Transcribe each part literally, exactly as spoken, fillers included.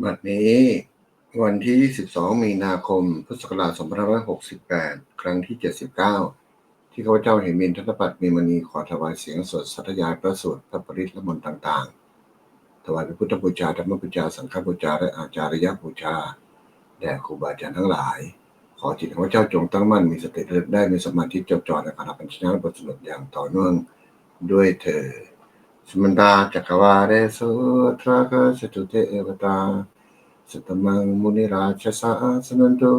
บัดนี้วันที่ ยี่สิบสอง มีนาคม พุทธศักราช สองพันห้าร้อยหกสิบแปด ครั้งที่ เจ็ดสิบเก้า ที่ข้าพเจ้าเหมิน ธนปัตย์ มีมณี ขอถวายเสียงสวดสาธยายพระสูตร พระปริตร และมนต์ต่างๆ ถวายเป็นพุทธบูชา ธรรมบูชา สังฆบูชา และอาจาริยบูชา แด่ครูบาอาจารย์ทั้งหลาย ขอจิตของข้าพเจ้าจงตั้งมั่น มีสติระลึกได้ มีสมาธิจดจ่อในคาถาพยัญชนะบทสวดอย่างต่อเนื่องด้วยเถิด Samantā cakkavāḷesu atrāgacchantu devatā, saddhammaṃ munirājassa suṇantu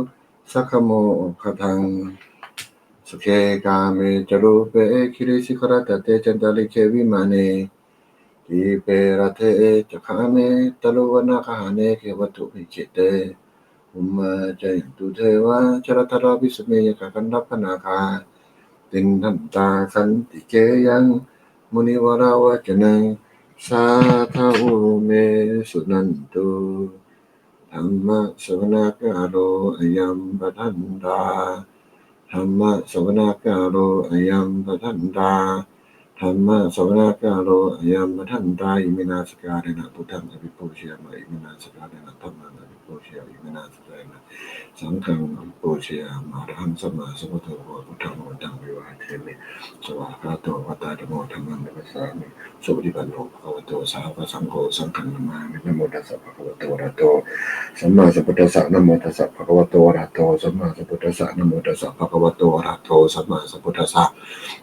saggamokkhadaṃ. Sagge kāme ca rūpe girisikharataṭe cantalikkhe vimāne, dīpe raṭṭhe ca gāme taruvanagahane gehavatthumhi khette, bhummā cāyantu devā jalathalavisame yakkhagandhabbanāgā, tiṭṭhantā santike yaṃ munivaravacanaṃ sādhavo me suṇantu. Dhammassavanakālo ayambhadantā. Dhammassavanakālo ayambhadantā. Dhammassavanakālo ayambhadantā. Iminā sakkārena buddhaṃ abhipūjayāma. Iminā sakkārena dhammaṃ abhipūjayāma. Iminā sakkārena saṅghaṃ abhipūjayāma. Arahaṃ sammāsambuddho bhagavā, buddhaṃ bhagavantaṃ abhivādemi. Svākkhāto bhagavatā dhammo, dhammaṃ namassāmi. Supaṭipanno bhagavato sāvakasaṅgho, saṅghaṃ namāmi. Namo tassa bhagavato arahato sammāsambuddhassa. Namo tassa bhagavato arahato sammāsambuddhassa. Namo tassa bhagavato arahato sammāsambuddhassa.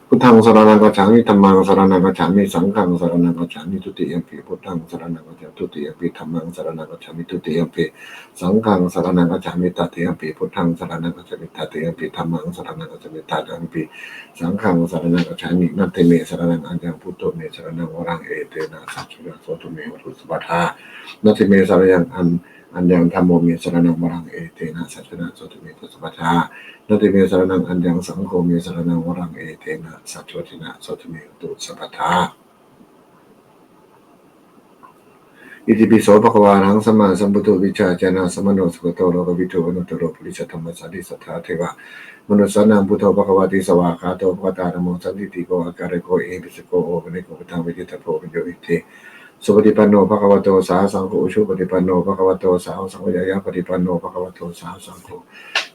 Buddhaṃ saraṇaṃ gacchāmi. Dhammaṃ saraṇaṃ gacchāmi. Saṅghaṃ saraṇaṃ gacchāmi. Dutiyampi buddhaṃ saraṇaṃ gacchāmi. Dutiyampi dhammaṃ saraṇaṃ gacchāmi. Dutiyampi saṅghaṃ saraṇaṃ gacchāmi. Tatiyampi buddhaṃ saraṇaṃ gacchāmi. Tatiyampi dhammaṃ saraṇaṃ gacchāmi. Tatiyampi saṅghaṃ saraṇaṃ gacchāmi. Natthi me saraṇaṃ aññaṃ, buddho me saraṇaṃ varaṃ, etena saccena sotthi me hotu sabbadā. Natthi me saraṇaṃ añ-, aññaṃ, dhammo me saraṇaṃ varaṃ, etena saccena sotthi me hotu sabbadā. Natthi me saraṇaṃ aññaṃ, saṅgho me saraṇaṃ varaṃ, etena saccena sotthi me hotu sabbadā. Itipi so bhagavā arahaṃ sammāsambuddho vijjācaraṇasampanno sugato lokavidū anuttaro purisadammasārathi satthā devamanussānaṃ buddho bhagavāti. Svākkhāto bhagavatā dhammo sandiṭṭhiko akāliko ehipassiko opanayiko buddhaṃ veditabbo viññūhīti. Supaṭipanno bhagavato sāvakasaṅgho, ujupaṭipanno bhagavato sāvakasaṅgho, ñāyapaṭipanno bhagavato sāvakasaṅgho,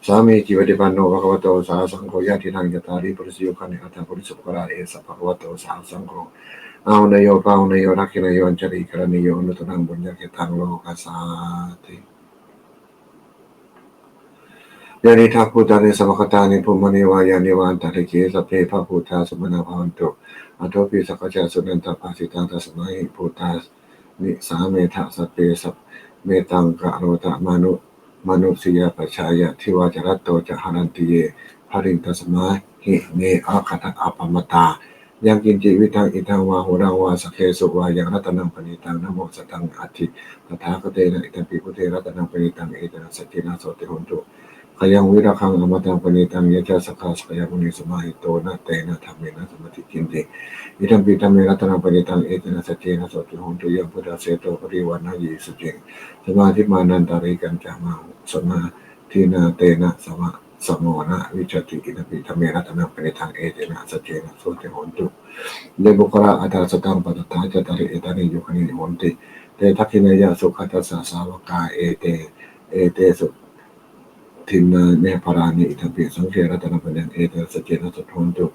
sāmīcipaṭipanno bhagavato sāvakasaṅgho, yadidaṃ cattāri purisayugāni aṭṭha purisapuggalā, esa bhagavato sāvakasaṅgho, āhuneyyo pāhuneyyo dakkhiṇeyyo añjalikaraṇīyo anuttaraṃ puññakkhettaṃ lokassāti. Yānīdha bhūtāni samāgatāni bhummāni vā yāni va antalikkhe, sabbe buddhā sumanā bhavantu, athopi sakkacca suṇantu bhāsitaṃ. Tasmā hi bhūtā nisāmetha sabbe sab-, mettaṃ karotha mānu-, mānusiyā pajāya, divā ca ratto ca haranti ye baliṃ, tasmā hi ne rakkhatha appamattā. Yaṃ kiñci vittaṃ idha vā huraṃ vā, saggesu vā yaṃ ratanaṃ paṇītaṃ, na no sataṃ atthi tathāgatena, idampi buddhe ratanaṃ paṇītaṃ, etena saccena sotthi hontu. Khayaṃ virāgaṃ amataṃ paṇītaṃ, yassa saggā sakyamunī samāhito, na tena dhammena samatthi kiñci, idampi dhamme ratanaṃ paṇītaṃ, etena saccena sotthi hontu. Yaṃ buddhaseṭṭho parivaṇṇayī suciṃ, samādhimānantarikañca, mahāsamāḍhinā tena samo na vijjati, idampi dhamme ratanaṃ paṇītaṃ, etena saccena sotthi hontu. Ye puggalā aṭṭha sataṃ pasatthā, cattāri etāni yugāni honti, te dakkhiṇeyyā sugatassa sāvakā, ete, etesu dinnāni mahapphalāni, idampi saṅghe ratanaṃ paṇītaṃ, etena saccena sotthi hontu.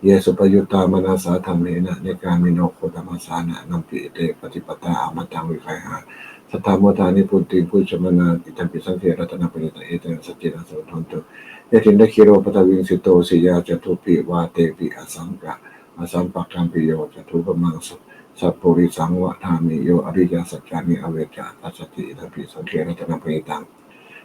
Ye suppayuttā manasā daḷhena, nikkāmino gotamasāsanamhi, te pattipattā amataṃ vigayha, laddhā mudhā nibbutiṃ bhuñjamānā, idampi saṅghe ratanaṃ paṇītaṃ, etena saccena sotthi hontu. Ye dinnadākhilā paṭhaviṃ sito, siyā catubbihi vātebhi asaṅka-, asampakampiyo, tathūpamaṃ sa-, sappurisaṃ vadāmi, yo ariyasaccāni avecca passati, idampi saṅghe ratanaṃ paṇītaṃ,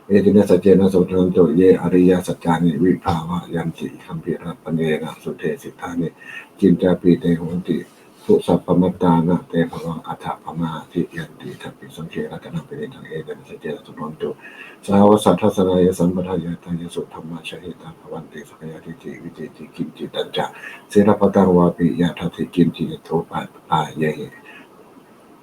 etena saccena sotthi hontu. Ye ariyasaccāni vibhāvayanti, idampi raṭṭhanena sude siṭṭhāni, kiñcāpi te honti bhusappamattā, na te bhavaṃ atha pamādiyanti, idampi saṅghe ratanaṃ paṇītaṃ, etena saccena sotthi hontu. Sahāvassa dassanāya sambādhāya, yātiyā suddhammacaritā bhavanti, sakkāyadiṭṭhi vicikiccitañca, sīlabbataṃ vāpi yadatthi kiñci, tathūpapāyena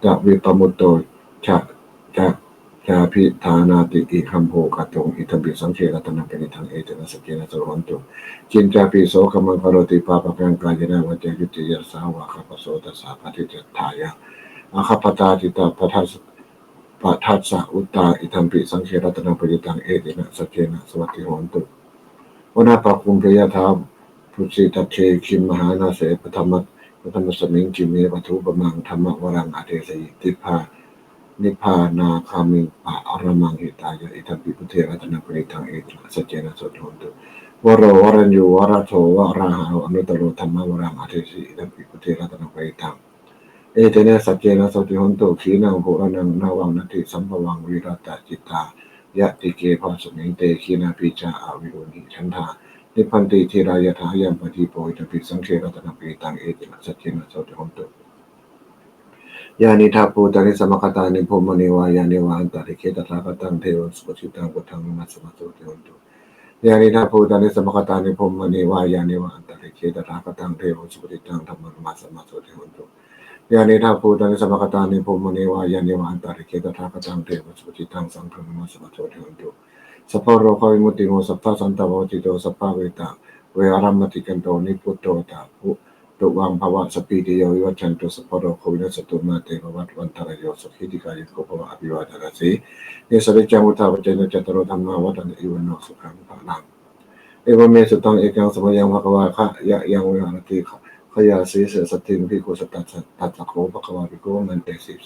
ca vippamutto ca, ca, cābhiṭhānāti, idamavotthuṃ, idampi saṅghe ratanaṃ paṇītaṃ, etena saccena sotthi hontu. Kiñcāpi so kammaṃ karoti pāpakaṃ, kāyena vācāyuccayetasā vā, kāyasotthasā paritthatthāya, akabbattā cittapadassa paṭhassa uttā, idampi saṅghe ratanaṃ paṇītaṃ, etena saccena suvatthi hotu. Oṇāpāguṃ, bhe yathā phussitagge kimmahānāse, paṭhama paṭhamasmiṃ khīṇe paṭhūpamaṃ dhammavaraṃ adesayi, nibbā nibbānagāmiṃ paramaṃ hitāya, idampi buddhe ratanaṃ paṇītaṃ, etena saccena suvatthi hotu. Varo varaññū varado varāharo, anuttaro dhammavaraṃ adesayi, idampi buddhe ratanaṃ paṇītaṃ, etena saccena suvatthi hotu. Khīṇaṃ purāṇaṃ navaṃ natthi sambhavaṃ, virattacittāyatike bhāsante, khīṇabījā aviruḷhichandā, nibbanti dhīrā yathāyampadīpo, idampi saṅghe ratanaṃ paṇītaṃ, etena saccena suvatthi hotu. Yānīdha bhūtāni samāgatāni, bhummāni vā yāni va antalikkhe, tathāgataṃ devaṃ suvassitaṃ, buddhaṃ namassāma suvatthi hotu. Yānīdha bhūtāni samāgatāni, bhummāni vā yāni va antalikkhe, tathāgataṃ devaṃ suvassitaṃ, dhammaṃ namassāma suvatthi hotu. Yānīdha bhūtāni samāgatāni, bhummāni vā yāni va antalikkhe, tathāgataṃ devaṃ suvassitaṃ, saṅghaṃ namassāma suvatthi hotu. Sabbarogavinimutto, sabbasantāpavajjito, sabbaverā veramatikkanto, nibbuto ca tuvaṃ bhava. Sabbītiyo vivajjantu, sabbarogo vinassatu, mā te bhavatvantarāyo, sukhī dīghāyuko bhava. Abhivādanasīlissa niccaṃ vuḍḍhāpacāyino, cattāro dhammā vaḍḍhanti, āyu vaṇṇo sukhaṃ balaṃ. Evamme sutaṃ, ekaṃ samayaṃ bhagavā gayāyaṃ viharati gayāsīse saddhiṃ bhikkhusatātassa kho. Bhagavā bhikkhū āmantesi.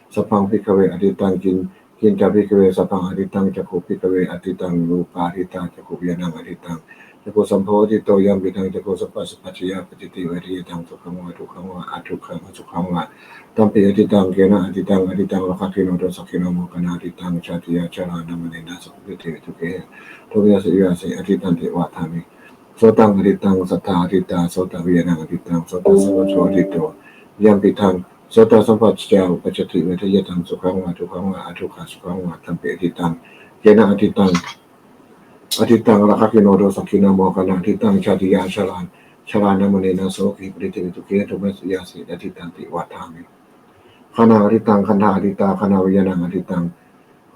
Sabbaṃ bhikkhave ādittaṃ. Kiñca bhikkhave sabbaṃ ādittaṃ? Cakkhuṃ bhikkhave ādittaṃ, rūpā ādittānaṃ cakkhuviññāṇaṃ āditaṃ, cakkhusamphassapaccayito, yampidaṃ cakkhusamphassapaccayā uppajjati vedayitaṃ sukhaṃ vā dukkhaṃ vā adukkhamasukhaṃ vā, tampi ādittaṃ. Kena ādittaṃ? Ādittaṃ rāgagginā dosagginā mohagginā, ādittaṃ jātiyā jarāmaraṇena sokehi paridevi dukkhehi domanassampi vihāsati, ādittanti vadāmi. Sotaṃ ādittaṃ, saddā ādittā, sotaviññāṇaṃ ādittaṃ, sotasamphassapaccayito, yampidaṃ sotasamphassapaccayā uppajjati vedayitaṃ sukhaṃ vā dukkhaṃ vā adukkhamasukhaṃ vā, tampi ādittaṃ. Kena ādittaṃ? Ādittaṃ rāgagginā dosagginā mohagginā, ādittaṃ jātiyā jarāmaraṇena sokehi paridevi dukkhehi domanassampi vihāsati, ādittanti vadāmi. Ghānaṃ ādittaṃ, gandhā ādittā, ghānaviññāṇaṃ ādittaṃ,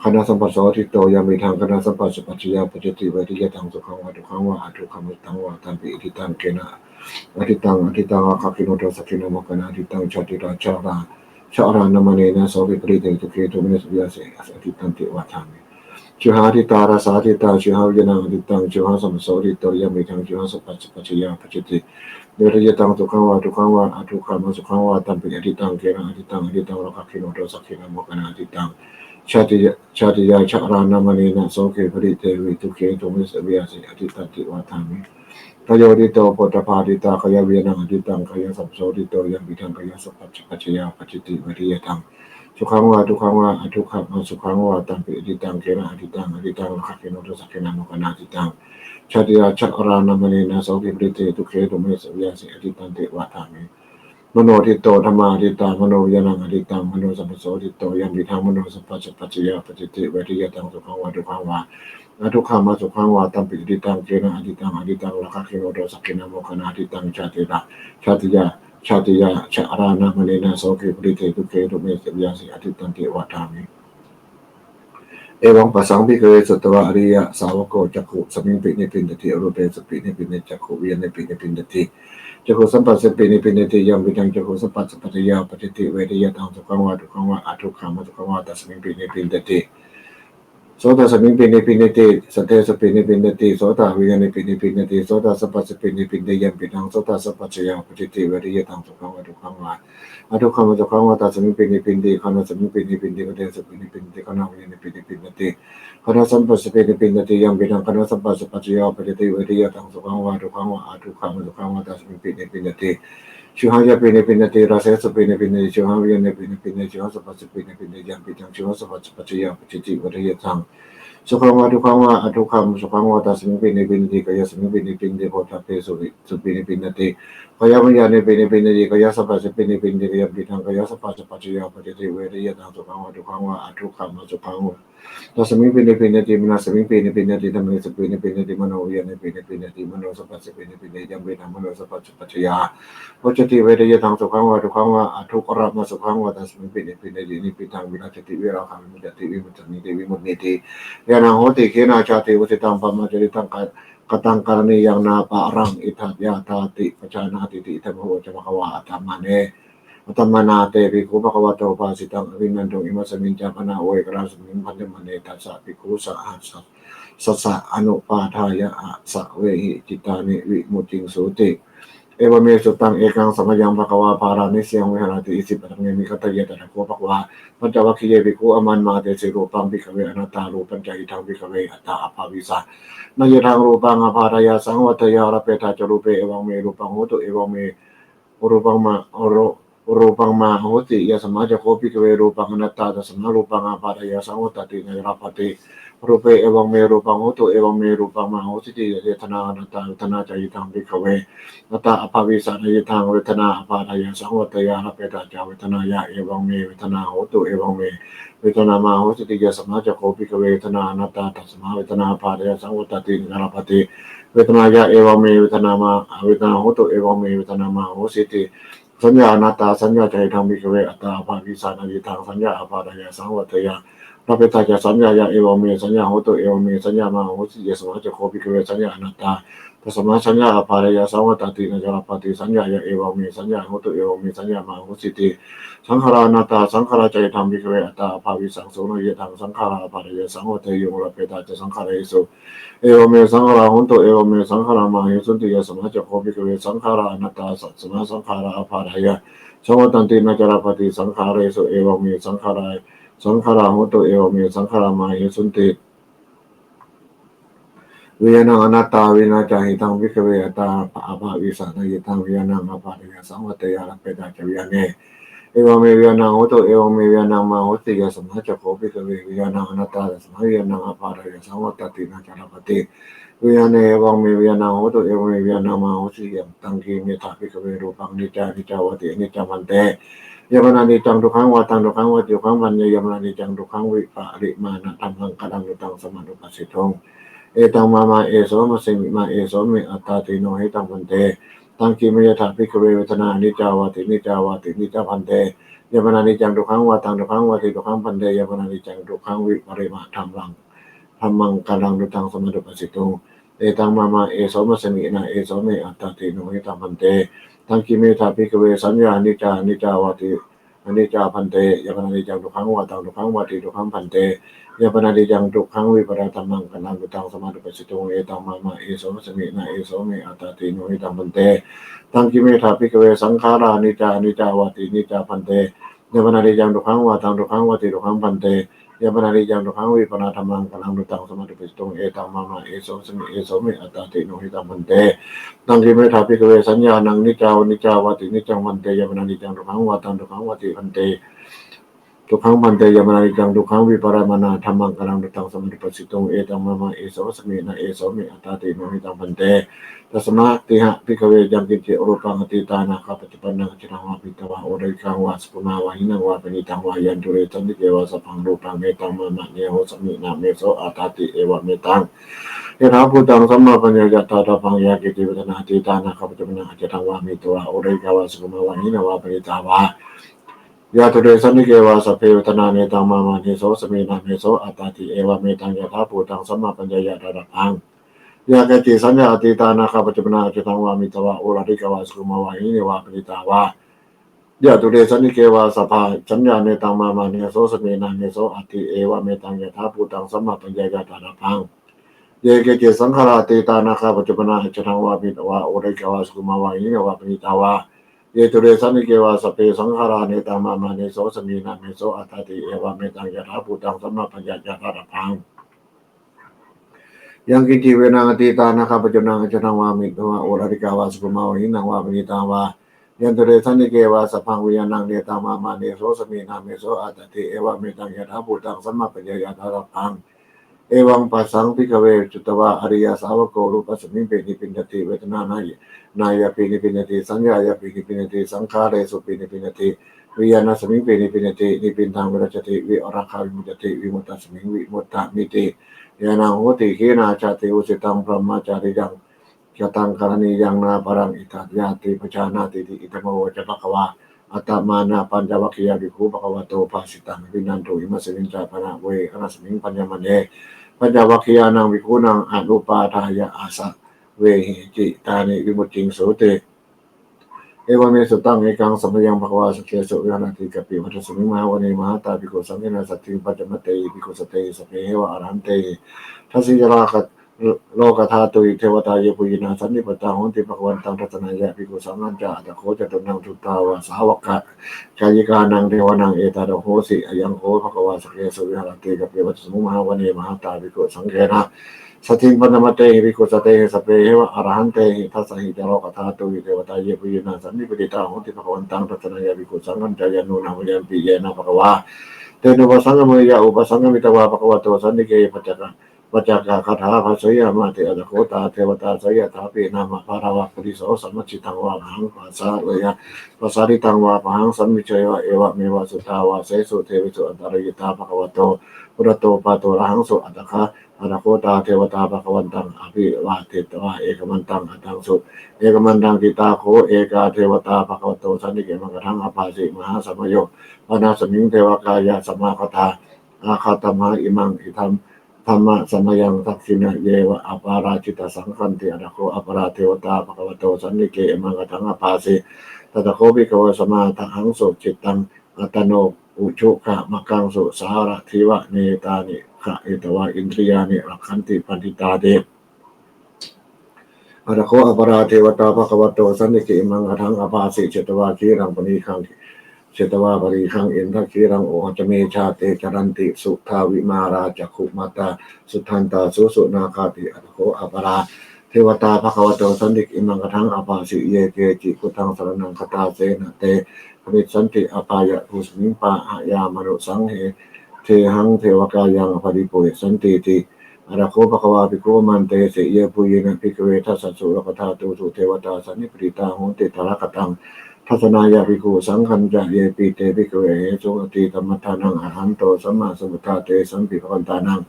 ghānasamphassapaccayito, yampidaṃ ghānasamphassapaccayā uppajjati vedayitaṃ sukhaṃ vā dukkhaṃ vā adukkhamasukhaṃ vā, tampi ādittaṃ. Kena ādittaṃ? Ādittaṃ rāgagginā dosagginā mohagginā, ādittaṃ jātiyā jarā jarāmaraṇena sokehi paridevi dukkhehi domanassampi vihāsati, ādittanti vadāmi. Jivhā ādittā, rasā ādittā, jivhāviññāṇaṃ ādittaṃ, jivhāsamphassapaccayito, yampidaṃ jivhāsamphassapaccayā uppajjati vedayitaṃ sukhaṃ vā dukkhaṃ vā adukkhamasukhaṃ vā, tampi ādittaṃ. Kena ādittaṃ? Ādittaṃ rāgagginā dosagginā mohagginā, ādittaṃ jātiyā jarāmaraṇena sokehi paridevi dukkhehi domanassampi vihāsati, ādittanti vadāmi. Kāyo āditto, phoṭṭhabbā ādittā, kāyaviññāṇaṃ ādittaṃ, kāyasamphassapaccayito, yampidaṃ kāyasamphassapaccayā uppajjati vedayitaṃ sukhaṃ vā dukkhaṃ vā adukkhamasukhaṃ vā, tampi ādittaṃ. Kena ādittaṃ? Ādittaṃ rāgagginā dosagginā mohagginā, ādittaṃ jātiyā jarāmaraṇena sokehi paridevi dukkhehi domanassampi vihāsati, ādittanti vadāmi. Mano āditto, dhammā ādittā, manoviññāṇaṃ ādittaṃ, manosamphassapaccayito, yampidaṃ manosamphassapaccayā uppajjati vedayitaṃ sukhaṃ vā dukkhaṃ vā adukkhamasukhaṃ vā, tampi ādittaṃ. Kena ādittaṃ? Ādittaṃ rāgagginā dosagginā mohagginā, ādittaṃ jātiyā jarāmaraṇena sokehi paridevi dukkhehi domanassampi vihāsati, ādittanti vadāmi. Evaṃ passaṃ bhikkhave sutavā ariyasāvako cakkhusmiṃpi nibbindati, arūpesupi nibbindati, cakkhuviññāṇepi nibbindati, cakkhusamphassepi nibbindati, yampidaṃ cakkhusamphassapaccayā uppajjati vedayitaṃ sukhaṃ vā dukkhaṃ vā adukkhamasukhaṃ vā, tasmiṃpi nibbindati. Sotasmiṃpi nibbindati, saddesupi nibbindati, sotaviññāṇepi nibbindati, sotasamphassepi nibbindati, yampidaṃ sotasamphassapaccayā uppajjati vedayitaṃ sukhaṃ vā dukkhaṃ vā adukkhamasukhaṃ vā, tasmiṃpi nibbindati. Ghānasmiṃpi nibbindati, gandhesupi nibbindati, ghānaviññāṇepi nibbindati, ghānasamphassepi nibbindati, yampidaṃ ghānasamphassapaccayā uppajjati vedayitaṃ sukhaṃ vā dukkhaṃ vā adukkhamasukhaṃ vā, tasmiṃpi nibbindati. Jivhāyapi nibbindati, rasesupi nibbindati, jivhāviññāṇepi nibbindati, jivhāsamphassepi nibbindati, yampidaṃ jivhāsamphassapaccayā uppajjati vedayitaṃ sukhaṃ vā dukkhaṃ vā adukkhamasukhaṃ vā, tasmiṃpi nibbindati. Kāyasmiṃpi nibbindati, phoṭṭhabbesupi nibbindati, kāyaviññāṇepi nibbindati, kāyasamphassepi nibbindati, yampidaṃ kāyasamphassapaccayā uppajjati vedayitaṃ sukhaṃ vā dukkhaṃ vā adukkhamasukhaṃ vā, tasmiṃpi nibbindati. Manasmiṃpi nibbindati, dhammesupi nibbindati, manoviññāṇepi nibbindati, manosamphassepi nibbindati, yampidaṃ manosamphassapaccayā uppajjati vedayitaṃ sukhaṃ vā dukkhaṃ vā adukkhamasukhaṃ vā, tasmiṃpi nibbindati. Nibbidaṃ virajjati, virāgā vimuccati, vimuccaṃ nīti vimunnīti ñāṇaṃ hoti. Khīṇā jāti, vusitaṃ brahmacariyaṃ, kataṃ karaṇīyaṃ, nāparaṃ itthattāyāti pajānātīti. Idamavoca bhagavā. Attamaneva Attamanā te bhikkhū bhagavato bhāsitaṃ abhinanduṃ. Imasmiñca pana veharasmiṃ bhaññamāne tassa bhikkhusahassassa anupādāya āsavehi cittāni vimucciṃsūti. Evamme sutaṃ. Ekaṃ samayaṃ bhagavā bārāṇasiyaṃ viharati isipatane migadāye. Tatra kho bhagavā pañcavaggiye bhikkhū āmantesi: Rūpaṃ bhikkhave anattā, rūpañca idaṃ bhikkhave attā abhavissa, na idaṃ rūpaṃ ābādhāya saṃvatteyya, labbhetha ca rūpe, evaṃ me rūpaṃ hotu, evaṃ me rūpaṃ mā rūpaṃ mā ahosīti. Yasmā ca kho bhikkhave rūpaṃ anattā, tasmā rūpaṃ ābādhāya saṃvattati, na ca labbhati rūpe, evaṃ me rūpaṃ hotu, evaṃ me rūpaṃ mā ahosīti. Vedanā anattā, vedanā ca idaṃ bhikkhave attā abhavissa, na idaṃ vedanā ābādhāya saṃvatteyya, labbhetha ca vedanāya, evaṃ me vedanā hotu, evaṃ me vedanā mā ahosīti. Yasmā ca kho bhikkhave vedanā anattā, tasmā vedanā ābādhāya saṃvattati, na ca labbhati vedanāya, evaṃ me vedanā mā vedanā hotu, evaṃ me vedanā mā ahosīti. Saññā anattā, saññā ca idaṃ bhikkhave attā abhavissa, na idaṃ saññā ābādhāya saṃvatteyya, labbhetha ca saññāya, evaṃ me saññā hotu, evaṃ me saññā mā ahosīti. Yasmā ca kho bhikkhave saññā anattā, tasmā saññā ābādhāya saṃvattati, na ca labbhati saññāya, evaṃ me saññā hotu, evaṃ me saññā mā ahosīti. Saṅkhārā anattā, saṅkhārā ca idaṃ bhikkhave attā abhavissaṃsu, na idaṃ saṅkhārā ābādhāya saṃvatteyyuṃ, labbhetha ca saṅkhāresu, evaṃ me saṅkhārā hontu, evaṃ me saṅkhārā mā ahesunti. Yasmā ca kho bhikkhave saṅkhārā anattā, tasmā saṅkhārā ābādhāya saṃvattanti, na ca labbhati saṅkhāresu, evaṃ me saṅkhārā saṅkhārā hontu, evaṃ me saṅkhārā mā ahesunti. Vijñāṇaṃ anattā, vijñāṇañca idaṃ bhikkhave attā abhavissa, na idaṃ vijñāṇaṃ ābādhāya saṃvatteyya, labbhetha ca vijñāṇe, evaṃ me vijñāṇaṃ hotu, evaṃ me vijñāṇaṃ mā ahosīti. Yasmā ca kho bhikkhave vijñāṇaṃ anattā, tasmā vijñāṇaṃ ābādhāya saṃvattati, na ca labbhati vijñāṇe, evaṃ me vijñāṇaṃ hotu, evaṃ me vijñāṇaṃ mā ahosīti. Yamtaṃ kiñci metha bhikkhave rūpaṃ aniccā, aniccā vāti aniccaṃ bhante, yampanāniccaṃ, dukkhaṃ vā taṃ dukkhaṃ vāti dukkhaṃ bhante, yampanāniccaṃ dukkhaṃ vipariṇāmadhammaṃ, kallaṃ nu taṃ samanupassituṃ. Etaṃ mama, esomasmi, na eso me attāti. No hetaṃ bhante. Taṃ kiñci metha bhikkhave vedanā aniccā vāti aniccā vāti aniccaṃ bhante, yampanāniccaṃ, dukkhaṃ vā taṃ dukkhaṃ vāti dukkhaṃ bhante, yampanāniccaṃ dukkhaṃ vipariṇāmadhammaṃ, kallaṃ nu taṃ samanupassituṃ. Etaṃ mama, esomasmi, na eso me attāti. No hetaṃ bhante. Taṃ kiñci metha bhikkhave saññā aniccā, aniccā vāti aniccā bhante, yampanāniccaṃ, dukkhaṃ vā taṃ dukkhaṃ vāti dukkhaṃ bhante, yampanāniccaṃ dukkhaṃ vipariṇāmadhammaṃ, kallaṃ nu taṃ samanupassituṃ. Etaṃ mama, esomasmi, na eso me attāti. No hetaṃ bhante. Taṃ kiñci metha bhikkhave saṅkhārā aniccā, aniccā vāti aniccā bhante, yampanāniccaṃ, dukkhaṃ vā taṃ dukkhaṃ vāti dukkhaṃ bhante, yampanāniccaṃ dukkhaṃ vipariṇāmadhammaṃ, kallaṃ nu taṃ samanupassituṃ. Etaṃ mama, esomasmi, na eso me attāti. No hetaṃ bhante. Taṃ kiñci metha bhikkhave saññānaṃ aniccā, aniccā vāti aniccaṃ bhante, yampanāniccaṃ, dukkhaṃ vā taṃ dukkhaṃ vāti bhante, dukkhaṃ bhante, yampanāniccaṃ dukkhaṃ vipariṇāmadhammaṃ, kallaṃ nu taṃ samanupassituṃ. Etaṃ mama, esomasmi, na eso me attāti. No hetaṃ bhante. Tasmā tiha bhikkhave yaṅkiñci rūpaṃ atītā nāgatā paccuppannaṃ ajjhattaṃ vā bhūtaṃ vā oḷārikaṃ vā sukhumaṃ vā hīnaṃ vā paṇītaṃ vā, yannūdessanti keva sabbaṃ rūpaṃ, netaṃ mama nehosasmi, na meso attāti. Evametaṃ yathābhūtaṃ sammappaññāya daṭṭhabbaṃ. Yaṅkiñci vedanā atītā nāgatā paccuppannaṃ ajjhattaṃ vā bhūtaṃ vā oḷārikaṃ vā sukhumaṃ vā hīnaṃ vā paṇītaṃ vā, yannūdessanti keva sabbe vedanā, netaṃ mama nehosasmi, na meso attāti. Evametaṃ yathābhūtaṃ sammappaññāya daṭṭhabbaṃ. Yā kāci saññā atītā nāgatā paccuppannaṃ ajjhattaṃ vā bhūtaṃ vā oḷārikaṃ vā sukhumaṃ vā hīnaṃ vā paṇītaṃ vā, yannūdessanti keva sabbā saññā, netaṃ mama nehosasmi, na meso attāti. Evametaṃ yathābhūtaṃ sammappaññāya daṭṭhabbaṃ. Ye keci saṅkhārā atītā nāgatā paccuppannaṃ ajjhattaṃ vā bhūtaṃ vā oḷārikaṃ vā sukhumaṃ vā hīnaṃ vā paṇītaṃ vā, yannūdessanti keva sabbe saṅkhārā, netaṃ mama nehosasmi, na meso attāti. Evametaṃ yathābhūtaṃ sammappaññāya daṭṭhabbaṃ. Yaṅkiñci vanaṃ atītā nāgatā paccuppannaṃ ajjhattaṃ vā bhūtaṃ vā oḷārikaṃ vā sukhumaṃ vā hīnaṃ vā paṇītaṃ vā, yannūdessanti keva sabbaṃ vanaṃ, netaṃ mama nehosasmi, na meso attāti. Evametaṃ yathābhūtaṃ sammappaññāya daṭṭhabbaṃ. Evaṃ passaṃ bhikkhave sutavā ariyasāvako rūpasmiṃpi nibbindati, vedanāyapi nibbindati, saññāyapi nibbindati, saṅkhāresupi nibbindati, viññāṇasmiṃpi nibbindati, nibbindaṃ virajjati, virāgā vimuccati, vimuttasmiṃ vimuttamiti ñāṇaṃ hoti. Khīṇā jāti, vusitaṃ brahmacariyaṃ, kataṃ karaṇīyaṃ, nāparaṃ itthattāyāti pajānātīti. Idamavoca bhagavā. Attamanā pañcavaggiyā bhikkhū bhagavato bhāsitaṃ abhinanduṃ. Imasmiñca pana veharasmiṃ bhaññamāne pañcavaggiyānaṃ bhikkhūnaṃ anupādāya āsavehi cittāni vimucciṃsūti. Evamme sutaṃ. Ekaṃ samayaṃ bhagavā sakkesu viharati kapilavatthusmiṃ mahāvane mahatā bhikkhusaṅghena saddhiṃ pañcamattehi bhikkhusatehi sabbeheva arahantehi. Dasahi ca lokadhātūhi devatā yebhuyyena sannipatitā honti bhagavantaṃ dassanāya bhikkhusaṅghañca. Atha kho catunnaṃ suddhāvāsasāvakasāyikānaṃ devānaṃ etadahosi: Ayaṃ kho bhagavā sakkesu viharati kapilavatthusmiṃ mahāvane mahatā bhikkhusaṅghena saddhiṃ pañcamattehi bhikkhusatehi sabbeheva arahantehi. Dasahi ca lokadhātūhi devatā yebhuyyena sannipatitā honti bhagavantaṃ dassanāya bhikkhusaṅghañca. Yannūna mayampi yena bhagavā tenupasaṅkameyyā, upasaṅkamitvā bhagavato santike paccakagāthā bhāseyyāmāti. Atha kho tā devatā seyyathāpi nāma balavā puriso sammiñjitaṃ vā bāhaṃ pasāreyya, pasāritaṃ vā bāhaṃ sammiñjeyya, evameva suddhāvāsesu devesu antarahitā bhagavato purato pāturahaṃsu. Atha kho tā devatā bhagavantaṃ abhivādetvā ekamantaṃ aṭṭhaṃsu. Ekamantaṃ ṭhitā kho ekā devatā bhagavato santike imaṃ gāthaṃ abhāsi: Mahāsamayo pavanasmiṃ, devakāyā samāgatā; āgatamha imaṃ dhammasamayaṃ, dakkhiṇaññeva aparājitasaṅghanti. Atha kho aparā devatā bhagavato santike imaṃ gāthaṃ abhāsi: Tatra kho bhikkhavo samādahaṃsu, cittaṃ attano ujukamakaṃsu; sārathīva nettāni gahetvā, indriyāni rakkhanti paṇḍitāti. Atha kho aparā devatā bhagavato santike imaṃ gāthaṃ abhāsi: Chetvā khīlaṃ palighaṃ, chetvā palighaṃ indakhīlaṃ, ūhacca manejā te caranti; suddhā vimalā cakkhumatā, sudantā susunāgāti. Atha kho aparā devatā bhagavato santike imaṃ gāthaṃ abhāsi: Ye keci buddhaṃ saraṇaṃ gatāse, na te gamissanti apāyabhūmiṃ; pahāya mānusaṃ dehaṃ, devakāyaṃ paripūressantīti. Atha kho bhagavā bhikkhū āmantesi: Yebhuyyena bhikkhave dasasu lokadhātūsu devatā sannipatitā honti tathāgataṃ dassanāya bhikkhusaṅghañca. Yepi te bhikkhave ahesuṃ atītamaddhānaṃ arahanto sammāsambuddhā, tesampi bhagavantānaṃ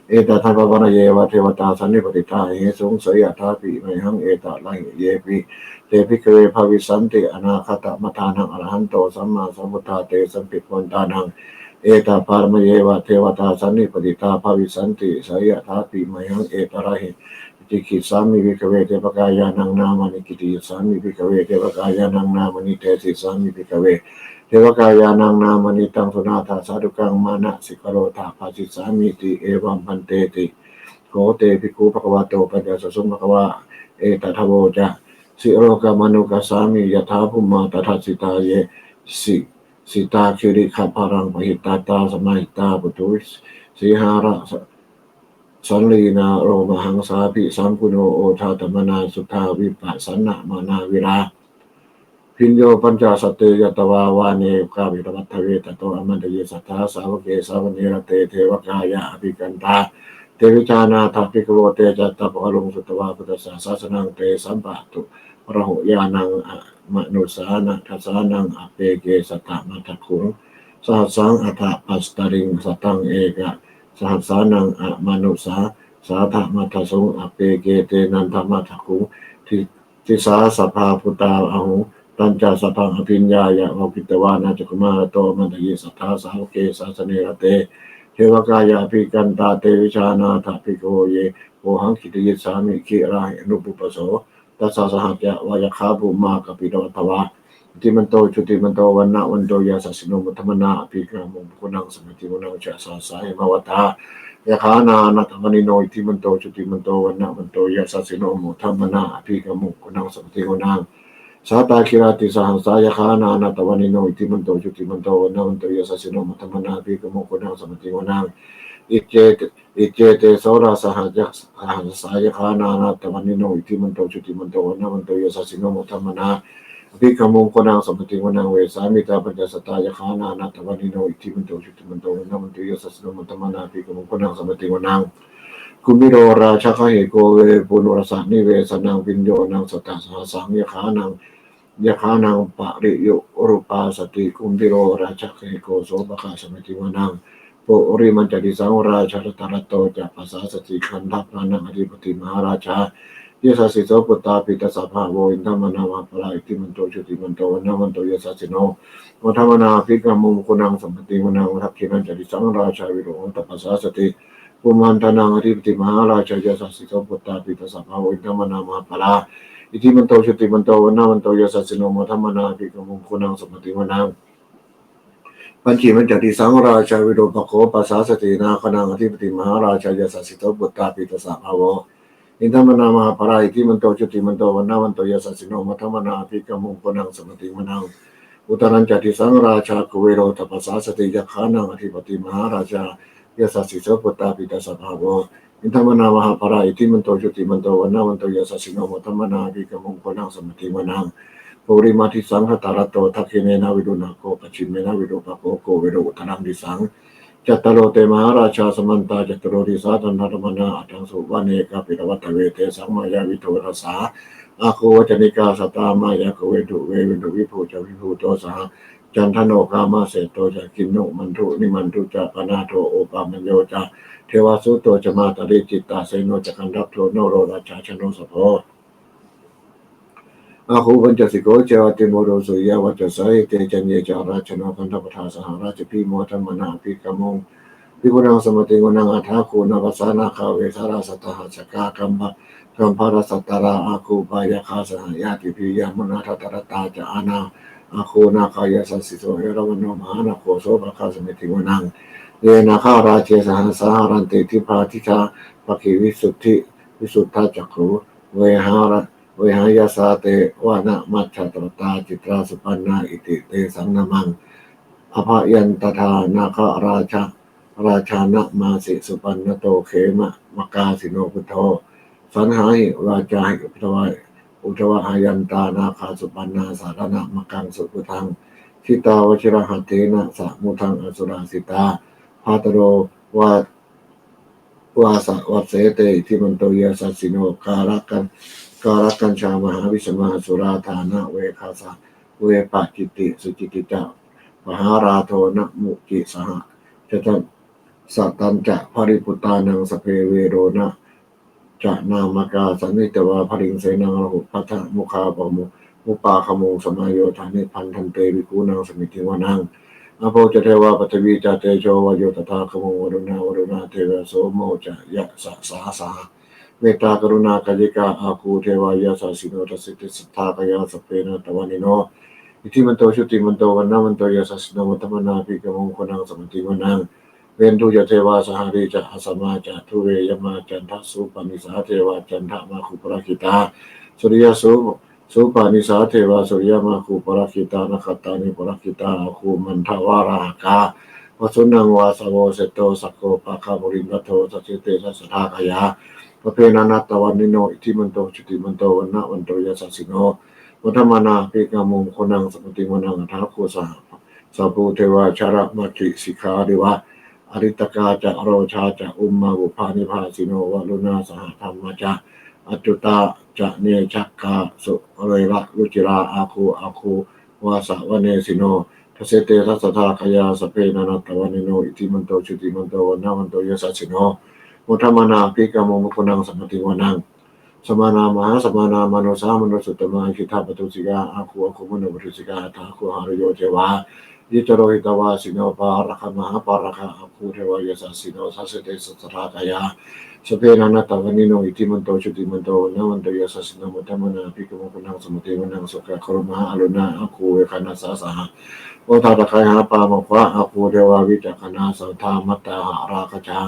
etaparamāyeva devatā sannipatitā ahesuṃ, seyyathāpi mayhaṃ etarahi. Yepi te bhikkhave bhavissanti anāgatamaddhānaṃ arahanto sammāsambuddhā, tesampi bhagavantānaṃ etaparamāyeva devatā sannipatitā bhavissanti, seyyathāpi mayhaṃ etarahi. Kittayissāmi bhikkhave devakāyānaṃ nāmāni. Kittayissāmi bhikkhave devakāyānaṃ nāmāni. Desissāmi bhikkhave devakāyānaṃ nāmāni. Taṃ suṇātha sādhukaṃ manasikarotha bhāsissāmīti. Evaṃ bhanteti kho te bhikkhū bhagavato paccassosuṃ. Bhagavā etadavoca: Silokamanukassāmi, yattha bhummā tadassitā; ye sitā girigabbharaṃ, pahitattā samāhitā. Puthū sīhāva sallīnā, lomahaṃsābhisambhuno; odātamanā suddhā, vippasannamanāvilā. Bhiyyo pañcasate ñatvā, vane kāpilavatthave; tato āmantayi satthā, sāvake sāsane rate. Devakāyā abhikkantā, te vijānātha bhikkhavo; te ca ātappamakaruṃ, sutvā buddhassa sāsanaṃ. Tesampāturahu ñāṇaṃ, amanussāna dassanaṃ; appeke satamaddakkhuṃ, sahassaṃ atha pasatariṃ. Sataṃ ekasahassānaṃ, amanussā satamaddakkhuṃ; appeke tenantamaddakkhuṃ, disā sabbā phuṭā ahuṃ. Tañca sabbaṃ abhiññāya, vavakkhitvāna cakkhumā; tato āmantayi satthā, sāvake sāsane rate. Devakāyā abhikkantā, te vijānātha bhikkhavo; ye vohaṃ kittayissāmi, girāhi anupubbaso. Tattha saha devā yakkhā, bhummā kāpilavatthavā; iddhimanto jutimanto, vaṇṇavanto yasassino; modamānā abhikkāmuṃ, bhikkhūnaṃ samitiṃ vanaṃ. Chasahassā hemavatā, yakkhā nānattavaṇṇino; iddhimanto jutimanto, vaṇṇavanto yasassino; modamānā abhikkāmuṃ, bhikkhūnaṃ samitiṃ vanaṃ. Sātāgirā tisahassā, yakkhā nānattavaṇṇino; iddhimanto jutimanto, vaṇṇavanto yasassino; modamānā abhikkāmuṃ, bhikkhūnaṃ samitiṃ vanaṃ. Iccete Iccete soḷasasahassā, yakkhā nānattavaṇṇino; iddhimanto jutimanto, vaṇṇavanto yasassino; modamānā abhikkāmuṃ, bhikkhūnaṃ samitiṃ vanaṃ. Vessāmittā pañcasatā, yakkhā nānattavaṇṇino; iddhimanto jutimanto, vaṇṇavanto yasassino; modamānā abhikkāmuṃ, bhikkhūnaṃ samitiṃ vanaṃ. Kumbhīro rājagahiko, vepullassa nivesanaṃ; bhiyyo naṃ satasahassaṃ, yakkhānaṃ yakkhānaṃ payirupāsati. Kumbhīro rājagahiko, sopāga samitiṃ vanaṃ. Purimañca disaṃ rājā, dhataraṭṭho ca pasāsati; gandhabbānaṃ ādhipati mahārājā, yasassi so. Puttāpi tassa bahavo, indanāmā mahabbalā; iddhimanto jutimanto, vaṇṇavanto yasassino; modamānā abhikkāmuṃ, bhikkhūnaṃ samitiṃ vanaṃ. Dakkhiṇañca disaṃ rājā, virūḷho ca pasāsati; kumbhaṇḍānaṃ ādhipati mahārājā, yasassi so. Puttāpi tassa bahavo, indanāmā mahabbalā; Iddhimanto jutimanto vaṇṇavanto yasassino, modamānā abhikkāmuṃ bhikkhūnaṃ samitiṃ vanaṃ. Pacchimañca disaṃ rājā virūpakkho pasāsati, nāgānaṃ adhipati mahārājā yasassi so. Puttāpi tassa bahavo indanāmā mahabbalā, iddhimanto jutimanto vaṇṇavanto yasassino, modamānā abhikkāmuṃ bhikkhūnaṃ samitiṃ vanaṃ. Uttarañca disaṃ rājā kuvero taṃ pasāsati, yakkhānaṃ adhipati mahārājā yasassi so. Puttāpi tassa bahavo indanāmā mahabbalā, iddhimanto jutimanto vaṇṇavanto yasassino, modamānā abhikkāmuṃ bhikkhūnaṃ samitiṃ vanaṃ. Purimaṃ disaṃ dhataraṭṭho, dakkhiṇena virūḷhako, pacchimena virūpakkho, kuvero uttaraṃ disaṃ. Cattāro te mahārājā samantā caturo disā, daddallamānā aṭṭhaṃsu vane kāpilavatthave. Tesaṃ māyāvino dāsā āgū vañcanikā saṭhā, māyā kuṭeṇḍu veṭeṇḍu viṭū ca viṭuṭo saha, candano kāmaseṭṭho ca kinnughaṇḍu nighaṇḍu ca, panādo opamañño ca devasūto ca mātali, cittaseno ca gandhabbo naḷo rājā janosabho. Āgū pañcasikho ceva timbarū suriyavacchasā, te caññe ca rājāno gandhabbadetā saha, rājubhi modamānā abhikkāmuṃ bhikkhūnaṃ samitiṃ vanaṃ. Athāgū nābhasā nāgā vesālā sattasahassakā, kambalassatarā āgū pāyāgā saha ñātibhi, yāmunā dhataraṭṭhā ca ānāmāgū nāgā yasassi so. Erāvaṇo mahānāgo sopāga samitiṃ vanaṃ. Ye nāgarāje sahasā haranti dibbā dijā pakkhi visuddhacakkhū, vehāra vehāyasā te vanamajjhapattā, citrā supaṇṇā iti tesaṃ nāmaṃ. Abhayantadā nāgarājānamāsi, supaṇṇato khemamakāsino buddho. Saṇhāhi vācāhi udava udavayantā nāgā, supaṇṇā saraṇamakaṃsu buddhaṃ. Jitā vajirahatthena samuddaṃ asurā sitā. Bhātaro vā vāsavassete iddhimanto yasassino. Kālakañ kālakañjā mahābhismā asurā dānaveghasā, vepacitti sucitti ca pahārādo namucī saha. Satañca baliputtānaṃ sabbe verocanāmakā, sannayhitvā baliṃ senaṃ rāhubhaddamupāgamuṃ, samāyodāni bhaddante bhikkhūnaṃ samitiṃ vanaṃ. Āpo ca devā paṭhavī ca tejo vāyo tadāgamuṃ, varuṇā vāruṇā devā somo ca yasasā saha. Mettākaruṇākāyikā āgū devā yasassino, dasete dasadhā kāyā sabbe nānattavaṇṇino, iddhimanto jutimanto vaṇṇavanto yasassino, modamānā abhikkāmuṃ bhikkhūnaṃ samitiṃ vanaṃ. Veṇḍū ca devā sahalī ca asamā ca duve yamā, candassūpanisā devā candamāgū purakkhitā, suriyassūpanisā devā suriyamāgū purakkhitā, nakkhattāni purakkhitā āgū mandavalāhakā. Vasūnaṃ vāsavo seṭṭho sakkopāga purindado, dasete dasadhā kāyā sabbe nānattavaṇṇino, iddhimanto jutimanto vaṇṇavanto yasassino, modamānā abhikkāmuṃ bhikkhūnaṃ samitiṃ vanaṃ. Athāgū sahabhū devā jalamaggisikhāriva, ariṭṭhakā ca rojā ca ummāpupphanibhāsino, varuṇā sahadhammā ca accutā ca neyyikā suriyavacchasā, āgū āgū vāsavanesino, dasete dasadhā kāyā sabbe nānattavaṇṇino, iddhimanto jutimanto vaṇṇavanto yasassino, modamānā abhikkāmuṃ bhikkhūnaṃ samitiṃ vanaṃ. Samānā mahāsamānā mānusā mānusuttamā, khiḍḍāpadūsikā āgū āgū manopadūsikā, athāgū harayo devā ye ca lohitavāsino, pāragā mahāpāragā āgū devā yasassino, dasete dasadhā kāyā sabbe nānattavaṇṇino, iddhimanto jutimanto vaṇṇavanto yasassino, modamānā abhikkāmuṃ bhikkhūnaṃ samitiṃ vanaṃ. Sukkā karumhā aruṇā āgū veghanasā saha, odātagayhā pāmokkhā āgū devā vicakkhaṇā, sadāmattā hāragajā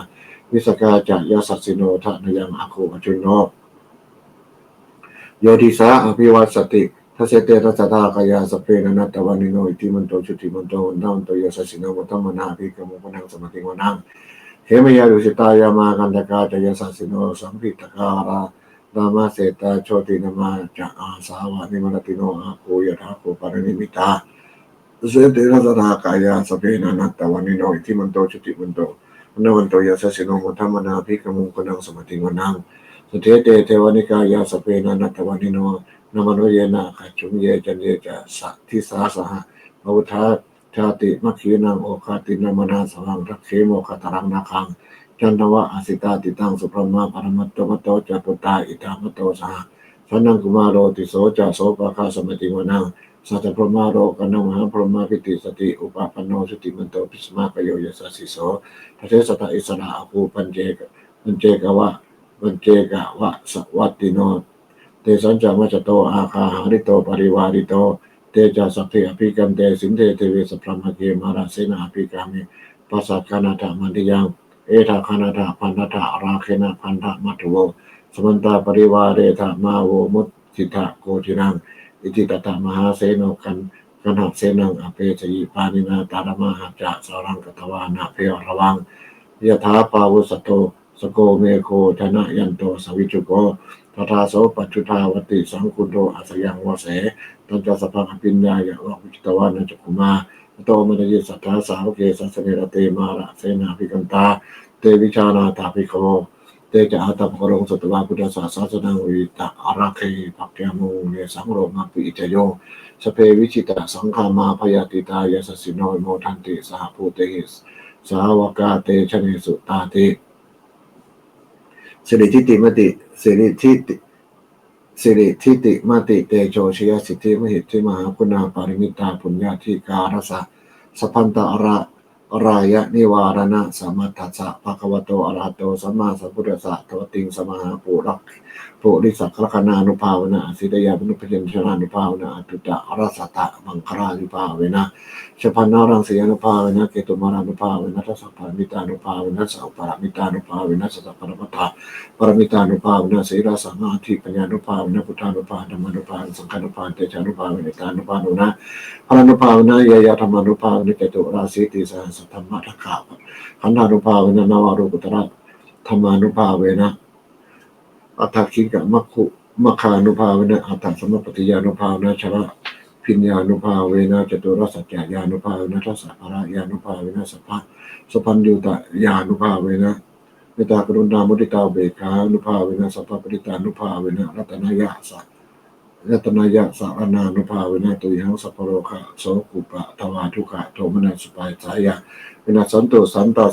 missakā ca yasassino, thanayaṃ āgū pajjunno yo disā abhivassati. Dasete dasadhā kāyā sabbe nānattavaṇṇino, iddhimanto jutimanto vaṇṇavanto yasassino, modamānā abhikkāmuṃ bhikkhūnaṃ samitiṃ vanaṃ. Khemaññā tusitā yāmā kaṭṭhakā ca yasassino, lambitakā lāmaseṭṭhā jotināmā ca āsavā, nimmānaratino āgū yathābhisaṅkhittā, dasete dasadhā kāyā sabbe nānattavaṇṇino, iddhimanto jutimanto vaṇṇavanto yasassino, modamānā abhikkāmuṃ bhikkhūnaṃ samitiṃ vanaṃ. Saṭṭhete devanikāyā sabbe nānattavaṇṇino, nāmanvayena āgañchuṃ ye caññe disā saha. Pavutthajātimakkhilaṃ oghatiṇṇamanāsavaṃ, dakkhemoghataraṃ nāgaṃ candaṃva asitātitaṃ, subrahmā paramatto ca puttā iddhimato saha. Sanaṅkumāro tisso ca sopāga samitiṃ vanaṃ. Sattabrahmalokānaṃ mahābrahmābhitiṭṭhati, upapanno jutimanto bhismākāyo yasassi so. Dasettha issarā āgū pacceka paccekavasavattino, tesañca majjhato āgā hārito parivārito, te ca sagge abhikkante sinde deve sabrahmake mārasenā abhikkāmi, passa kaṇhassa mandiyaṃ. Etha gaṇhatha bandhatha rāgena bandhamatthu vo, samantā parivāretha mā vo muñcittha koci naṃ. Iti tattha mahāseno kaṇhasenaṃ apesayi, pāṇinā talamāhacca saraṃ katvāna bheravaṃ. Yathā pāvussako saṅko megho thanayanto savijjuko, tadā so paccudāvatti saṅkuddho asayaṃvase. Tañca sabbaṃ abhiññāya vavakkhitvāna cakkhumā, tato āmantayi satthā sāvake sāsane rate, mārasenā abhikkantā te vijānātha bhikkhavo. Te ca ātappamakaruṃ sutvā buddhassa sāsanaṃ, vītarāgehi pakkāmuṃ nesaṃ lomampi iñjayuṃ. Sabbe vijitasaṅgāmā bhayātītā yasassino, modanti saha bhūtehi sāvakā te janesutāti. Siridhiti mati siridhiti siridhiti mati tejo jaya siddhi mahiddhi, mahāguṇāparimita puññādhikārassa sabbantarāyanivāraṇasamatthassa bhagavato arahato sammāsambuddhassa dvattiṃsamahāpurisalakkhaṇānubhāvena, asītyānubyañjanānubhāvena, aṭṭhuttarasatamaṅgalānubhāvena, chabbaṇṇaraṃsiyānubhāvena, ketumālānubhāvena, dasapāramitānubhāvena, sahaparamitānubhāvena, sataparamataparamitānubhāvena, sīlasamādhipaññānubhāvena, buddhānubhāvena dhammānubhāvena saṅghānubhāvena, tejassānubhāvena jitasattvaṃ bhāvanānubhāvena, balanuppāvena ñeyyadhammānubhāvena, caturāsītisahassadhammakkhandhānubhāvena, navalokuttaradhammānubhāvena, aṭṭhaṅgikamaggānubhāvena, aṭṭhasamāpattiyānubhāvena, chaḷabhiññānubhāvena, caturāsaccañāṇānubhāvena, dasabalañāṇānubhāvena, sabbasampattiyānubhāvena, mettākaruṇāmuditāupekkhānubhāvena, sabbaparittānubhāvena, ratanattayasaraṇānubhāvena, tuyhaṃ sabbarogasokupaddavā dukkhadomanassupāyāsā vinassantu, santā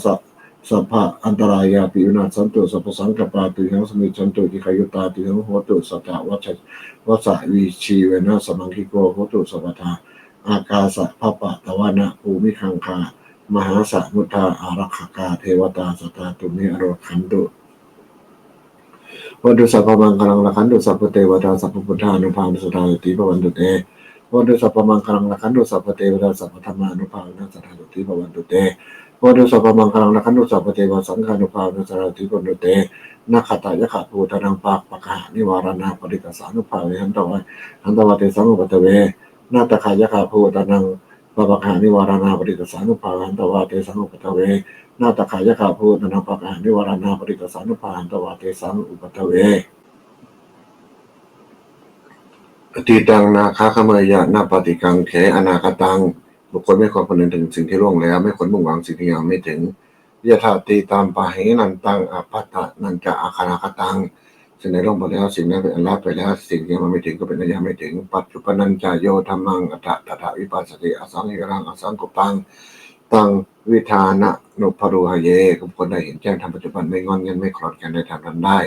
sabba antarāyāpi vinassantu, sabbasaṅkappā tuyhaṃ samijjhantu, dīghāyutā tuyhaṃ hotu, satavassajīvena samaṅgiko hotu sabbadā. Ākāsapabbatavanabhūmigaṅgāmahāsamuddā ārakkhakā devatā sadā tumhe anurakkhantu. Bhavatu sabbamaṅgalaṃ, rakkhantu sabbadevatā, sabbabuddhānubhāvena sadā sotthī bhavantu te. Bhavatu sabbamaṅgalaṃ, rakkhantu sabbadevatā, sabbadhammānubhāvena sadā sotthī bhavantu te. Bhavatu sabbamaṅgalaṃ, rakkhantu sabbadevatā, saṅghānubhāvena sadā sotthī bhavantu te. Nakkhattayakkhabhūtānaṃ pāpaggahanivāraṇā parittassānubhāvena hantvā hantvā tesaṃ upaddave. Nakkhattayakkhabhūtānaṃ pāpaggahanivāraṇā parittassānubhāvena hantvā tesaṃ upaddave. Nakkhattayakkhabhūtānaṃ pāpaggahanivāraṇā parittassānubhāvena hantvā tesaṃ upaddave. Atītaṃ nāgagameyya nappaṭikaṅkhe anāgataṃ. บุคคลไม่ควรคำนึงถึงสิ่งที่ล่วงแล้ว ไม่ควรมุ่งหวังสิ่งที่ยังไม่ถึง Yadatītampahīnantaṃ appattañca anāgataṃ. สิ่งใดล่วงไปแล้ว สิ่งนั้นเป็นอันละไปแล้ว สิ่งที่ยังไม่ถึงก็เป็นอันยังไม่ถึง Paccuppannañca yo dhammaṃ tattha tattha vipassati asaṃhiraṃ asaṅkuppaṃ taṃ viddhā manubrūhaye. บุคคลใดเห็นแจ้งธรรมปัจจุบัน ไม่ง่อนแง่นไม่คลอนแคลนในธรรมนั้นได้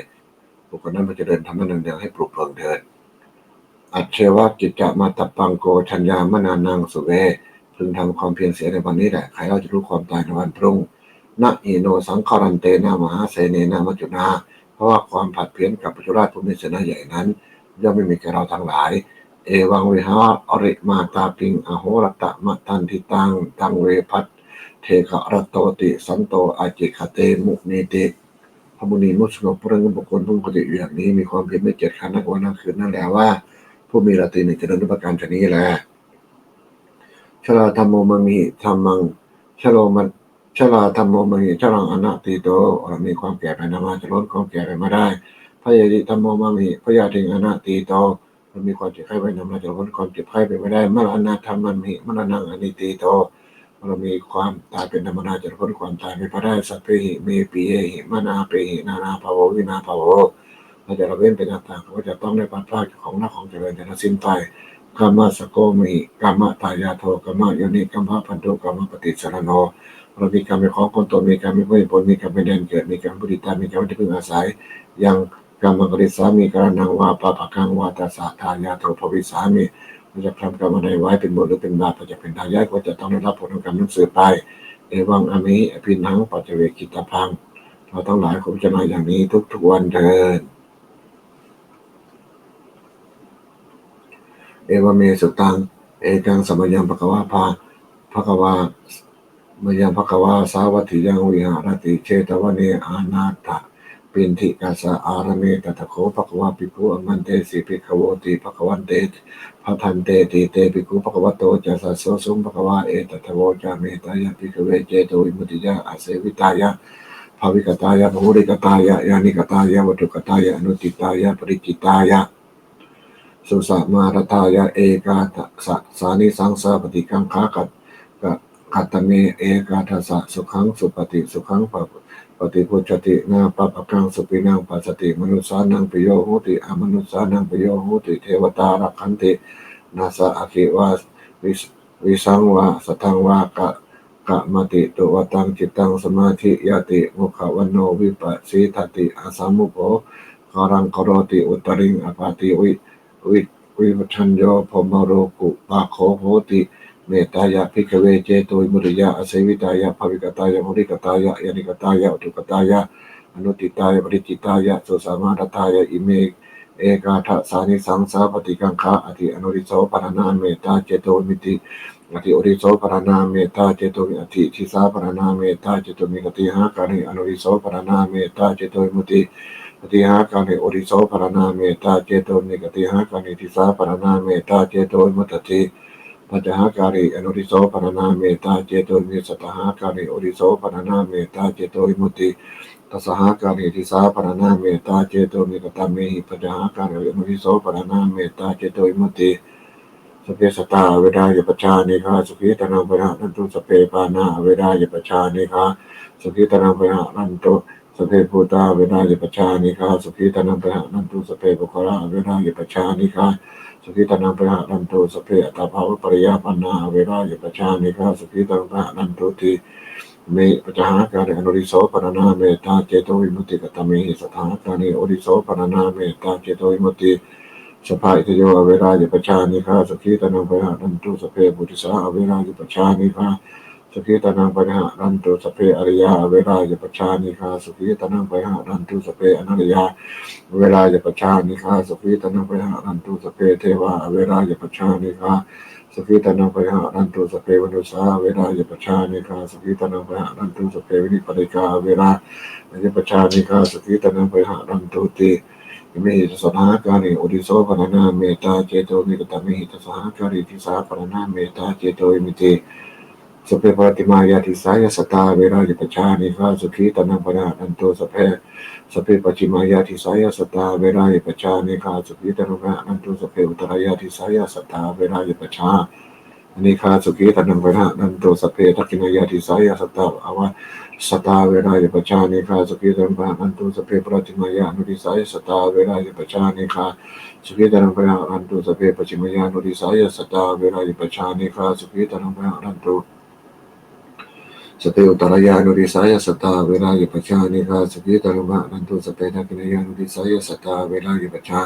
บุคคลนั้นพึงเจริญธรรมนั้นเนืองๆ ให้ปลุกเพิ่งเถิด Ajjeva kiccamātappaṃ ko jaññā maraṇaṃ suve. พึงทำความเพียรเสียในวันนี้แหละ ใครเล่าจะรู้ความตายในวันพรุ่ง Na hi no saṅgarantena mahāsenena maccunā. เพราะว่าความผัดเพี้ยนกับมัจจุราชผู้มีเสนาใหญ่นั้น ย่อมไม่มีแก่เราทั้งหลาย Evaṃ vihārimātāpiṃ ahorattamatanditaṃ, taṃ ve bhaddekarattoti santo ācikkhate munīti. พระมุนีผู้สงบระงับบุคคลผู้มีปกติอยู่อย่างนี้ มีความเพียรไม่เกียจคร้านทั้งวันทั้งคืนนั่นแหละว่า ผู้มีราตรีหนึ่งเจริญด้วยประการฉะนี้แล Jarādhammomamhi dhammaṃ jaro ma- jarādhammomamhi jaraṃ anatīto. เรามีความแก่เป็นธรรมดา จะพ้นความแก่ไปไม่ได้ Byādhidhammomamhi byādhiṃ anatīto. เรามีความเจ็บไข้เป็นธรรมดา จะพ้นความเจ็บไข้ไปไม่ได้ Maraṇadhammamhi maraṇaṃ anatīto. เรามีความตายเป็นธรรมดา จะพ้นความตายไปไม่ได้ Sabbehi me piyehi manāpehi nānābhāvo vinābhāvo. เราจะละเว้นเป็นต่างๆ ว่าจะต้องได้พลัดพรากจากของรักของเจริญทั้งสิ้นไป Kammassakomamhi kammadāyādo kammayoni kammabandhu kammapaṭisaraṇo. เรามีกรรมเป็นของของตน มีกรรมเป็นเพื่อนผล มีกรรมเป็นแดนเกิด มีกรรมเป็นผู้ติดตาม มีกรรมเป็นที่พึ่งอาศัย Yaṃ kammaṃ karissāmi karaṇaṃ vā pāpakaṃ vā tassa dāyādo bhavissāmi. เราจะทำกรรมอะไรไว้ เป็นบุญหรือเป็นบาป เราจะเป็นทายาท ก็จะต้องได้รับผลของกรรมนั้นสืบไป Evaṃ amhehi abhiṇhaṃ paccavekkhitabbaṃ. เราทั้งหลายควรพิจารณาอย่างนี้ทุกๆวันเทอญ Evaṃ me sutaṃ. Ekaṃ samayaṃ bhagavā bha- bhagavā mayaṃ bhagavā sāvatthiyaṃ viharati jetavane anāthapiṇḍikassa ārāme. Tatra kho bhagavā bhikkhū āmantesi bhikkhavoti. Bhagavante bhadanteti te bhikkhū bhagavato cassa. So suṃ bhagavā etadavoca: Mettāya bhikkhave cetovimuttiyā āsevitāya bhāvigatāya bahulīgatāya yānīgatāya vatthugatāya anuṭṭhitāya paricitāya susamāraddhāya ekādasānisaṃsā paṭikaṅkhā. Katame ekādasa: sukhaṃ supati, sukhaṃ paṭibujjhati, na pāpakaṃ supinaṃ passati, manussānaṃ piyo hoti, amanussānaṃ piyo hoti, devatā rakkhanti, nāssa aggi vā visaṃ vā satthaṃ vā kamati, tuvaṭaṃ cittaṃ samādhiyati, mukhavaṇṇo vippasīdati, asammūḷho kālaṃ karoti, uttariṃ appaṭivitajjati, vippacchimañño brahmalokūpago hoti. Mettāya bhikkhave cetovimuttiyā āsevitāya bhāvigatāya bahulīgatāya yānīgatāya vatthugatāya anuṭṭhitāya paricitāya susamāraddhāya. Ime ekādasānisaṃsā paṭikaṅkhā. Atthi anūriso pharaṇā mettā cetovimutti. Atthi ūriso pharaṇā mettā cetovimutti. Atthi disā pharaṇā mettā cetovimutti. Katihākāri anūriso pharaṇā mettā cetovimutti. Katihākāri ūriso pharaṇā mettā cetovimutti. Katihākāri disā pharaṇā mettā cetovimutti. Atthi pañcahākāri anūriso pharaṇā mettā cetovimutti. Sattahākāri ūriso pharaṇā mettā cetovimutti. Dasahākāri disā pharaṇā mettā cetovimutti. Katame hi pañcahākāri anūriso pharaṇā mettā cetovimutti. Sabbe sattā averā abyāpajjhā anīghā sukhī attānaṃ pariharantu. Sabbe pāṇā averā abyāpajjhā anīghā sukhī attānaṃ pariharantu. Sabbe bhūtā averā abyāpajjhā anīghā sukhī attānaṃ pariharantu. Sabbe puggalā averā abyāpajjhā anīghā sukhī attānaṃ pariharantu. Sabbe attabhāvapariyāpannā averā abyāpajjhā anīghā sukhī attānaṃ pariharantu ti. Ime pañcahākāri anūriso pharaṇā mettā cetovimutti. Katame hi sattahākāri ūriso pharaṇā mettā cetovimutti. Sabbā itthiyo averā abyāpajjhā anīghā sukhī attānaṃ pariharantu. Sabbe purisā averā abyāpajjhā anīghā sukhī attānaṃ pariharantu. Sabbe ariyā averā abyāpajjhā anīghā sukhī attānaṃ pariharantu. Sabbe anariyā averā abyāpajjhā anīghā sukhī attānaṃ pariharantu. Sabbe devā averā abyāpajjhā anīghā sukhī attānaṃ pariharantu. Sabbe manussā averā abyāpajjhā anīghā sukhī attānaṃ pariharantu. Sabbe vinipātikā averā abyāpajjhā anīghā sukhī attānaṃ pariharantu ti. Imehi sattahākāri ūriso pharaṇā mettā cetovimutti. Katame hi dasahākāri disā pharaṇā mettā cetovimutti. Sabbe paschimāya disāya sattā averā abyāpajjhā anīghā sukhī attānaṃ pariharantu. Sabbe sabbe pacchimāya disāya sattā averā abyāpajjhā anīghā sukhī attānaṃ pariharantu. Sabbe uttarāya disāya sattā averā abyāpajjhā anīghā sukhī attānaṃ pariharantu. Sabbe dakkhiṇāya disāya sattā ava sattā averā abyāpajjhā anīghā sukhī attānaṃ pariharantu. Sabbe puratthimāya anudisāya sattā averā abyāpajjhā anīghā sukhī attānaṃ pariharantu. Sabbe pacchimāya anudisāya sattā averā abyāpajjhā anīghā sukhī attānaṃ pariharantu. Sabbe uttarāya anudisāya sattā averā abyāpajjhā anīghā sukhī attānaṃ pariharantu. Sabbe dakkhiṇāya anudisāya sattā averā abyāpajjhā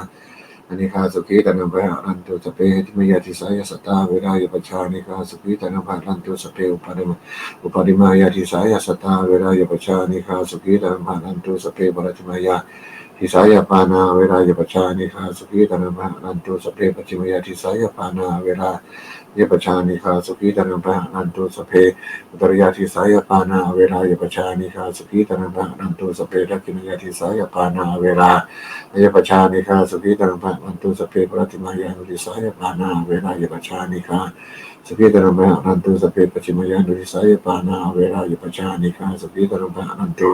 anīghā sukhī attānaṃ pariharantu. Sabbe heṭṭhimāya disāya sattā averā abyāpajjhā anīghā sukhī attānaṃ pariharantu. Sabbe uparimāya disāya sattā averā abyāpajjhā anīghā sukhī attānaṃ pariharantu. Sabbe puratthimāya disāya pāṇā averā abyāpajjhā anīghā sukhī attānaṃ pariharantu. Sabbe pacchimāya disāya pāṇā averā abyāpajjhā anīghā sukhī attānaṃ pariharantu. Sabbe uttarāya disāya pāṇā averā abyāpajjhā anīghā sukhī attānaṃ pariharantu. Sabbe dakkhiṇāya disāya pāṇā averā abyāpajjhā anīghā sukhī attānaṃ pariharantu. Sabbe puratthimāya anudisāya pāṇā averā abyāpajjhā anīghā sukhī attānaṃ pariharantu. Sabbe pacchimāya anudisāya pāṇā averā abyāpajjhā anīghā sukhī attānaṃ pariharantu.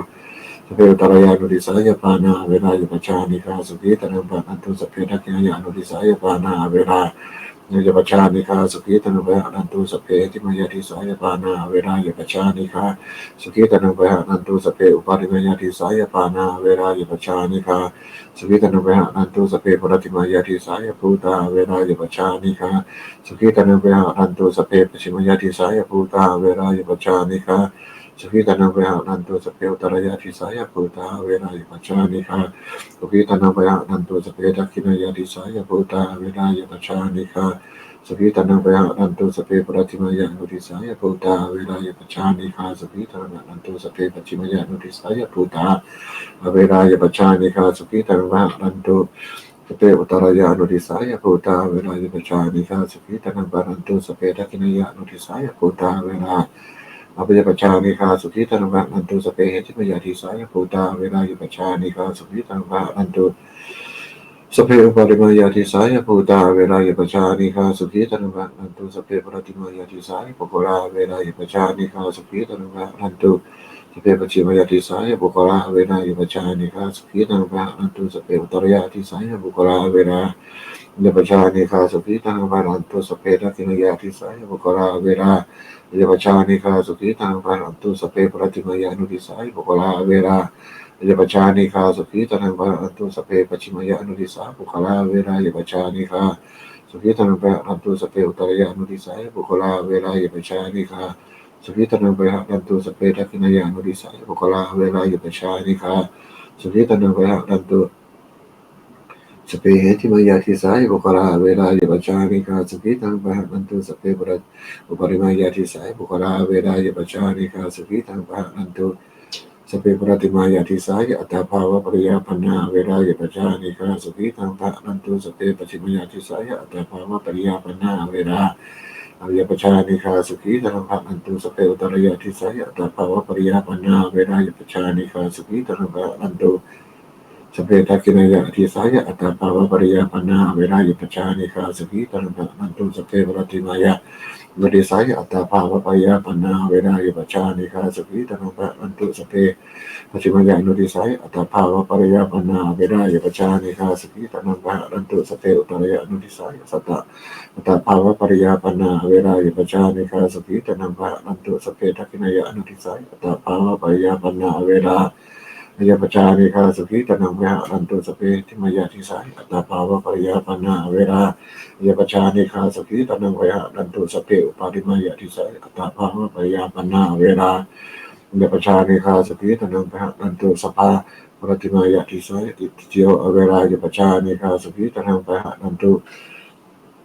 Sabbe uttarāya anudisāya pāṇā averā abyāpajjhā anīghā sukhī attānaṃ pariharantu. Sabbe dakkhiṇāya anudisāya pāṇā averā abyāpajjhā anīghā sukhī attānaṃ pariharantu. Sabbe heṭṭhimāya disāya pāṇā averā abyāpajjhā anīghā sukhī attānaṃ pariharantu. Sabbe uparimāya disāya pāṇā averā abyāpajjhā anīghā sukhī attānaṃ pariharantu. Sabbe puratthimāya disāya bhūtā averā abyāpajjhā anīghā sukhī attānaṃ pariharantu. Sabbe pacchimāya disāya bhūtā averā abyāpajjhā anīghā sukhī attānaṃ pariharantu. Sabbe uttarāya disāya bhūtā averā abyāpajjhā anīghā sukhī attānaṃ pariharantu. Sabbe dakkhiṇāya disāya bhūtā averā abyāpajjhā anīghā sukhī attānaṃ pariharantu. Sabbe puratthimāya anudisāya bhūtā averā abyāpajjhā anīghā sukhī attānaṃ pariharantu. Sabbe pacchimāya anudisāya bhūtā averā abyāpajjhā anīghā sukhī attānaṃ pariharantu. sabbe uttarāya anudisāya bhūtā averā abyāpajjhā anīghā sukhī attānaṃ pariharantu. Sabbe dakkhiṇāya anudisāya bhūtā averā abyāpajjhā anīghā sukhī attānaṃ pariharantu. Sabbe heṭṭhimāya disāya bhūtā averā abyāpajjhā anīghā sukhī attānaṃ pariharantu. Sabbe uparimāya disāya bhūtā averā abyāpajjhā anīghā sukhī attānaṃ pariharantu. Sabbe puratthimāya disāya puggalā averā abyāpajjhā anīghā sukhī attānaṃ pariharantu. Sabbe pacchimāya disāya puggalā averā abyāpajjhā anīghā sukhī attānaṃ pariharantu. Sabbe uttarāya disāya puggalā averā abyāpajjhā anīghā sukhī attānaṃ pariharantu. Sabbe dakkhiṇāya disāya puggalā averā abyāpajjhā anīghā sukhī attānaṃ pariharantu. Sabbe puratthimāya anudisāya puggalā averā abyāpajjhā anīghā sukhī attānaṃ pariharantu. Sabbe pacchimāya anudisāya puggalā averā abyāpajjhā anīghā sukhī attānaṃ pariharantu. Sabbe uttarāya anudisāya puggalā averā abyāpajjhā anīghā sukhī attānaṃ pariharantu. Sabbe dakkhiṇāya anudisāya puggalā averā abyāpajjhā anīghā sukhī attānaṃ pariharantu. Sabbe heṭṭhimāya disāya puggalā averā abyāpajjhā anīghā sukhī attānaṃ pariharantu. Sabbe pura- uparimāya disāya puggalā averā abyāpajjhā anīghā sukhī attānaṃ pariharantu. Sabbe puratthimāya disāya attabhāvapariyāpannā averā abyāpajjhā anīghā sukhī attānaṃ pariharantu. Sabbe pacchimāya disāya attabhāvapariyāpannā averā abyāpajjhā anīghā sukhī attānaṃ pariharantu. Sabbe uttarāya disāya attabhāvapariyāpannā averā abyāpajjhā anīghā sukhī attānaṃ pariharantu. Sabbe dakkhiṇāya disāya attabhāvapariyāpannā averā abyāpajjhā anīghā sukhī attānaṃ pariharantu. Sabbe puratthimāya anudisāya attabhāvapariyāpannā averā abyāpajjhā anīghā sukhī attānaṃ pariharantu. Sabbe pacchimāya anudisāya attabhāvapariyāpannā averā abyāpajjhā anīghā sukhī attānaṃ pariharantu. Sabbe uttarāya anudisāya satta attabhāvapariyāpannā averā abyāpajjhā anīghā sukhī attānaṃ pariharantu. Sabbe dakkhiṇāya anudisāya attabhāvapariyāpannā averā abyāpajjhā anīghā sukhī attānaṃ pariharantu. Sabbe heṭṭhimāya disāya attabhāvapariyāpannā averā abyāpajjhā anīghā sukhī attānaṃ pariharantu. Sabbe uparimāya disāya attabhāvapariyāpannā averā abyāpajjhā anīghā sukhī attānaṃ pariharantu. Sabbe puratthimāya disāya itthiyo averā abyāpajjhā anīghā sukhī attānaṃ pariharantu.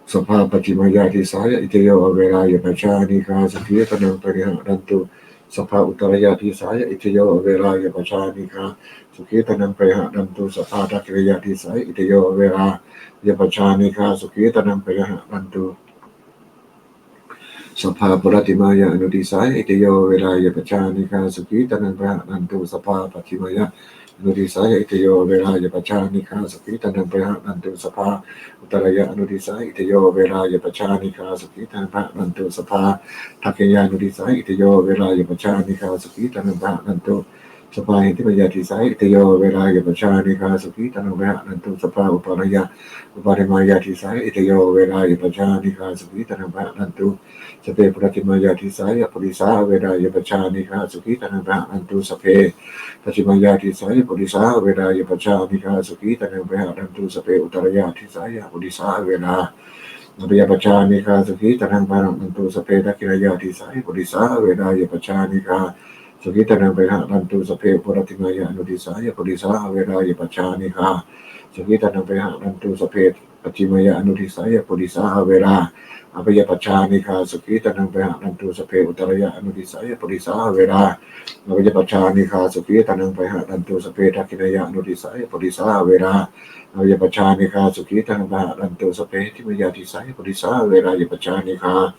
Sabbe pacchimāya disāya itthiyo averā abyāpajjhā anīghā sukhī attānaṃ pariharantu. Sabbe uttarāya disāya itthiyo averā abyāpajjhā anīghā sukhī attānaṃ pariharantu. Sabbe dakkhiṇāya disāya itthiyo averā abyāpajjhā anīghā sukhī attānaṃ pariharantu. Sabbe puratthimāya anudisāya itthiyo averā abyāpajjhā anīghā sukhī attānaṃ pariharantu. Sabbe pacchimāya anudisāya itthiyo averā abyāpajjhā anīghā sukhī attānaṃ pariharantu. Sabbe uttarāya anudisāya itthiyo averā abyāpajjhā anīghā sukhī attānaṃ pariharantu. Sabbe dakkhiṇāya anudisāya itthiyo averā abyāpajjhā anīghā sukhī attānaṃ pariharantu. Sabbe heṭṭhimāya disāya itthiyo averā abyāpajjhā anīghā sukhī attānaṃ pariharantu. Sabbe uparimāya uparimāya disāya itthiyo averā abyāpajjhā anīghā sukhī attānaṃ pariharantu. Sabbe puratthimāya disāya purisā averā abyāpajjhā anīghā sukhī attānaṃ pariharantu. Sabbe pacchimāya disāya purisā averā abyāpajjhā anīghā sukhī attānaṃ pariharantu. Sabbe uttarāya disāya purisā averā abyāpajjhā anīghā sukhī attānaṃ pariharantu. Sabbe dakkhiṇāya disāya purisā averā abyāpajjhā anīghā sukhī attānaṃ pariharantu. Sabbe puratthimāya anudisāya purisā averā abyāpajjhā anīghā sukhī attānaṃ pariharantu. Sabbe pacchimāya anudisāya purisā averā abyāpajjhā anīghā sukhī attānaṃ pariharantu. Sabbe uttarāya anudisāya purisā averā abyāpajjhā anīghā sukhī attānaṃ pariharantu. Sabbe dakkhiṇāya anudisāya purisā averā abyāpajjhā anīghā sukhī attānaṃ pariharantu. Sabbe heṭṭhimāya disāya purisā averā abyāpajjhā anīghā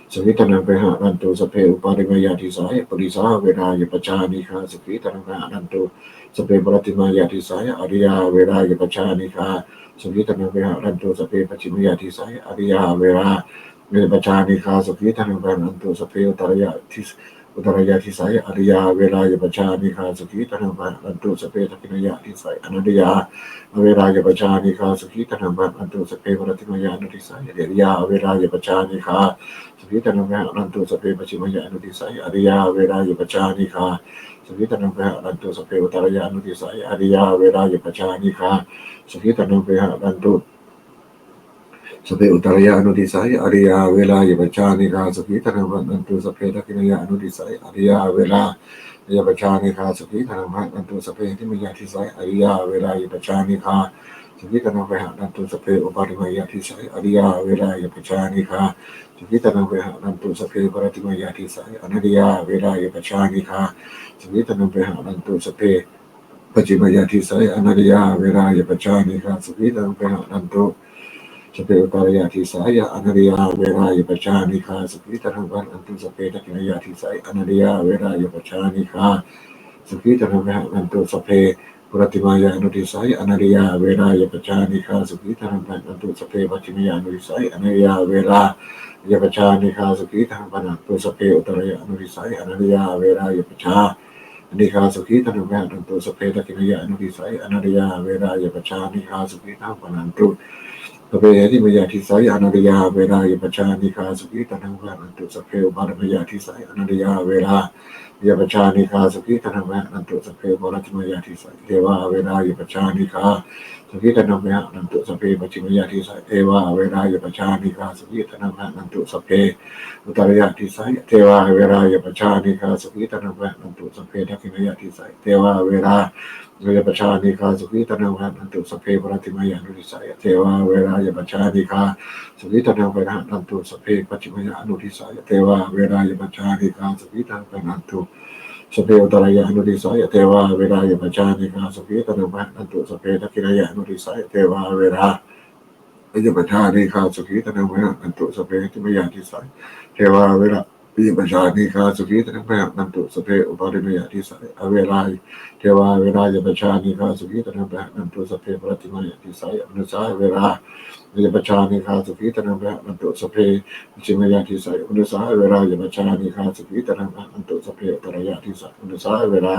sukhī attānaṃ pariharantu. Sabbe uparimāya disāya purisā averā abyāpajjhā anīghā sukhī attānaṃ pariharantu. Sabbe puratthimāya disāya ariyā averā abyāpajjhā anīghā sukhī attānaṃ pariharantu. Sabbe pacchimāya disāya ariyā averā abyāpajjhā anīghā sukhī attānaṃ pariharantu. Sabbe uttarāya dis- uttarāya disāya ariyā averā abyāpajjhā anīghā sukhī attānaṃ pariharantu. Sabbe dakkhiṇāya disāya anariyā averā abyāpajjhā anīghā sukhī attānaṃ pariharantu. Sabbe puratthimāya anudisāya ariyā averā abyāpajjhā anīghā sukhī attānaṃ pariharantu. Sabbe pacchimāya anudisāya ariyā averā abyāpajjhā anīghā sukhī attānaṃ pariharantu. Sabbe uttarāya anudisāya ariyā averā abyāpajjhā anīghā sukhī attānaṃ pariharantu. Sabbe uttarāya anudisāya ariyā averā abyāpajjhā anīghā sukhī attānaṃ pariharantu. Sabbe dakkhiṇāya anudisāya ariyā averā abyāpajjhā anīghā sukhī attānaṃ pariharantu. Sabbe heṭṭhimāya disāya ariyā averā abyāpajjhā anīghā sukhī attānaṃ pariharantu. Sabbe uparimāya disāya ariyā averā abyāpajjhā anīghā sukhī attānaṃ pariharantu. Sabbe puratthimāya disāya anariyā averā abyāpajjhā anīghā sukhī attānaṃ pariharantu. Sabbe pacchimāya disāya averā averā pajānīghā sukhī attānaṃ pariharantu. Sabbe uttarāya disāya averā averā pajānīghā sukhī attānaṃ pariharantu. Sabbe dakkhiṇāya disāya averā averā pajānīghā sukhī attānaṃ pariharantu. Sabbe puratthimāya anudisāya averā averā pajānīghā sukhī attānaṃ pariharantu. Sabbe pacchimāya anudisāya averā averā pajānīghā sukhī attānaṃ pariharantu. Sabbe uttarāya anudisāya averā averā pajā nīghā sukhī attānaṃ pariharantu. Sabbe dakkhiṇāya anudisāya averā averā pajānīghā sukhī attānaṃ pariharantu. Sabbe heṭṭhimāya disāya averā averā pajānīghā sukhī attānaṃ pariharantu. Sabbe uparimāya disāya averā averā pajānīghā sukhī attānaṃ pariharantu. Sabbe uparatthimāya disāya averā averā pajānīghā sukhī attānaṃ pariharantu. Sabbe pacchimāya disāya averā averā pajānīghā sukhī attānaṃ pariharantu. Sabbe uttarāya disāya averā averā pajānīghā sukhī attānaṃ pariharantu. Sabbe dakkhiṇāya disāya averā averā pajānīghā sukhī attānaṃ pariharantu. Sabbe puratthimāya anudisāya averā averā pajānīghā sukhī attānaṃ pariharantu. Sabbe pacchimāya anudisāya averā averā pajānīghā sukhī attānaṃ pariharantu. Sabbe uttarāya anudisāya averā averā pajānīghā sukhī attānaṃ pariharantu. Sabbe dakkhiṇāya anudisāya averā averā pajānīghā sukhī attānaṃ pariharantu. Sabbe heṭṭhimāya disāya averā averā pajānīghā sukhī attānaṃ pariharantu. Sabbe uparimāya disāya averā averā pajānīghā sukhī attānaṃ pariharantu. Sabbe puratthimāya disāya averā averā pajānīghā sukhī attānaṃ pariharantu. Sabbe pacchimāya disāya averā averā pajānīghā sukhī attānaṃ pariharantu. Sabbe uttarāya disāya averā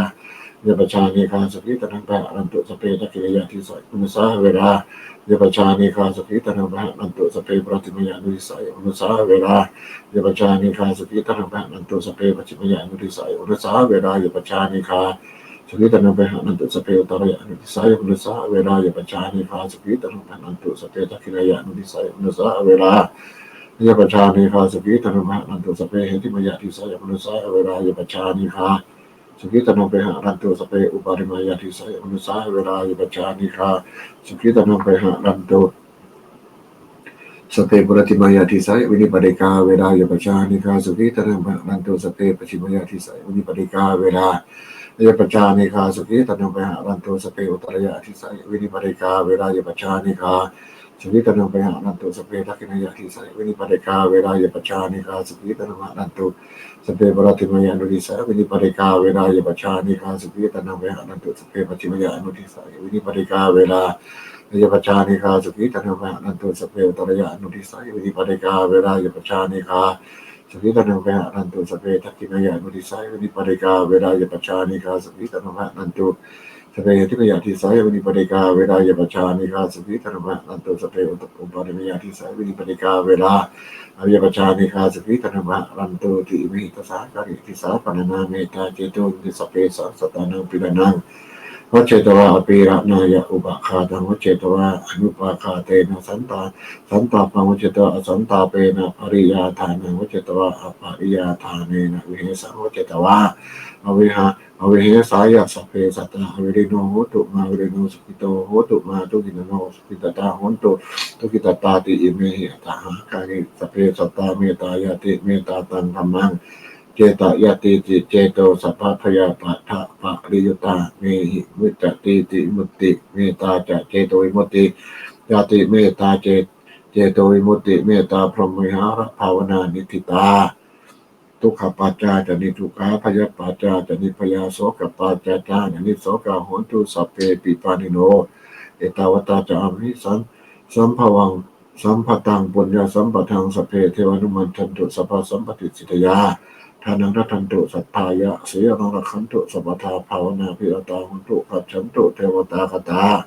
averā pajānīghā sukhī attānaṃ pariharantu. Sabbe dakkhiṇāya disāya averā averā pajānīghā sukhī attānaṃ pariharantu. Sabbe puratthimāya anudisāya averā averā pajānīghā sukhī attānaṃ pariharantu. Sabbe pacchimāya anudisāya averā averā pajānīghā sukhī attānaṃ pariharantu. Sabbe uttarāya anudisāya averā averā pajānīghā sukhī attānaṃ pariharantu. Sabbe dakkhiṇāya anudisāya averā averā pajānīghā sukhī attānaṃ pariharantu. Sabbe heṭṭhimāya disāya averā averā pajānīghā sukhī attānaṃ pariharantu. Sabbe uparimāya disāya averā averā pajānīghā sukhī attānaṃ pariharantu. Sabbe puratthimāya disāya vinipātikā averā pajānīghā sukhī attānaṃ pariharantu. Sabbe pacchimāya disāya vinipātikā averā pajānīghā sukhī attānaṃ pariharantu. Sabbe uttarāya disāya vinipātikā averā pajānīghā sukhī attānaṃ pariharantu. Sabbe dakkhiṇāya disāya vinipātikā averā pajānīghā sukhī attānaṃ pariharantu. Sabbe puratthimāya anudisāya vinipātikā averā pajānīghā sukhī attānaṃ pariharantu. Sabbe pacchimāya anudisāya vinipātikā averā pajānīghā sukhī attānaṃ pariharantu. Sabbe uttarāya anudisāya vinipātikā averā pajānīghā sukhī attānaṃ pariharantu. Sabbe dakkhiṇāya anudisāya vinipātikā averā pajānīghā sukhī attānaṃ pariharantu. Sabbe heṭṭhimāya disāya vinipātikā averā pajānīghā sukhī attānaṃ pariharantu. Sabbe uparimāya disāya vinipātikā averā pajānīghā sukhī attānaṃ pariharantu. Ti imehi dasahākārehi disāpharaṇā mettācetovimutti sabbesaṃ sattānaṃ pīḷanaṃ vajjetvā apīḷanāya upaghātaṃ vajjetvā anupaghātena santā santāpaṃ vajjetvā asantāpena pariyādānaṃ vajjetvā apariyādānena vihesaṃ vajjetvā aviha avihesāya sabbe sattā averino hontu mā averino sukhito hotu mā dukkhitāno sukhitattā hontu dukkhitattāti. Imehi aṭṭhahākārehi sabbe sattā mettāya ti mettātaṃ dhammaṃ cetāyatī ti ceto sabbabhayappaṭipaṭipaṭiyuttā mehi muccatīti vimutti. Mettā ca cetovimutti yāti mettāce cetovimutti mettābrahmavihārabhāvanā niṭṭhitā. Dukkhappattā ca niddukkhā bhayappattā ca nibbhayā sokappattā ca nissokā hontu sabbepi pāṇino. Ettāvatā ca amhehi sambhavaṃ sambhataṃ puññasampadaṃ sabbe devānumodantu sabbasampattisiddhiyā. Dānaṃ dadantu saddhāya sīlaṃ rakkhantu sabbadā bhāvanābhiratā hontu gacchantu devatāgatā.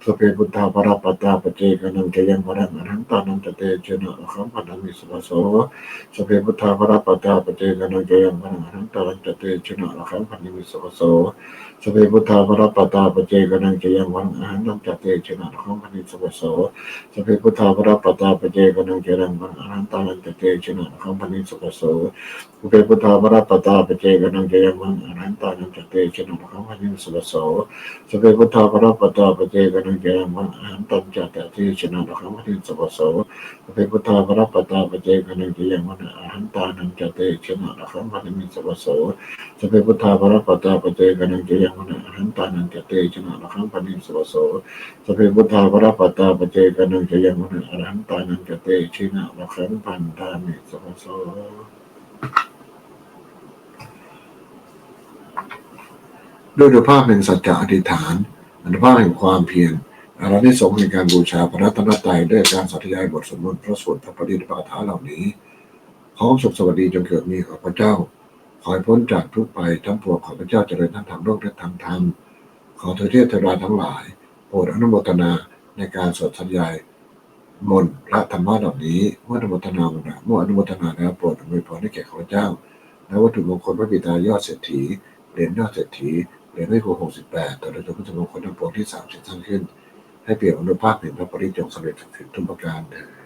Sabbe buddhā balappattā paccekānañca yaṃ balaṃ arahantānañca tejena rakkhaṃ bandhāmi sabbaso. Sabbe buddhā balappattā paccekānañca yaṃ balaṃ arahantānañca tejena rakkhaṃ bandhāmi sabbaso. Sabbe buddhā balappattā paccekānañca yaṃ balaṃ arahantānañca tejena rakkhaṃ bandhāmi sabbaso. Sabbe buddhā balappattā paccekānañca yaṃ balaṃ arahantānañca tejena rakkhaṃ bandhāmi sabbaso. Sabbe buddhā balappattā paccekānañca yaṃ balaṃ arahantānañca tejena rakkhaṃ bandhāmi sabbaso. Sabbe buddhā balappattā paccekānañca ca yaṃ arahantañca tejena rakkhaṃ bandhāmi sabbaso. Sabbe buddhā balappattā paccekānañca yaṃ balaṃ arahantānañca tejena rakkhaṃ bandhāmi sabbaso. Sabbe buddhā balappattā paccekānañca yaṃ balaṃ arahantānañca tejena rakkhaṃ bandhāmi sabbaso. Sabbe buddhā balappattā paccekānañca yaṃ balaṃ arahantānañca tejena rakkhaṃ bandhāmi sabbaso. ด้วยอานุภาพแห่งสัจจะอธิษฐาน อานุภาพแห่งความเพียร อานิสงส์แห่งการบูชาพระรัตนตรัยด้วยการสาธยายบทสวดมนต์พระสูตรพระปริตรพระคาถาเหล่านี้ ขอความสุขสวัสดีจงเกิดมีข้าพเจ้า ขอให้พ้นจากทุกข์ภัยทั้งปวง ข้าพเจ้าเจริญทั้งทางโลกและทางธรรม ขอเทวเทพเทวดาทั้งหลาย โปรดอนุโมทนาในการสวดสาธยายมนต์พระธรรมะเหล่านี้ เมื่ออนุโมทนาเมื่ออนุโมทนาแล้วโปรดอำนวยพรให้แก่ข้าพเจ้า และวัตถุมงคลพระปิดตายอดเศรษฐี เหรียญยอดเศรษฐี เหรียญไหว้ครูหกสิบแปด ตลอดจนวัตถุมงคลทั้งปวงที่สามสิบสร้างขึ้น ให้เปี่ยมอานุภาพแห่งพระปริตร จงสำเร็จถึงทุกประการเทอญ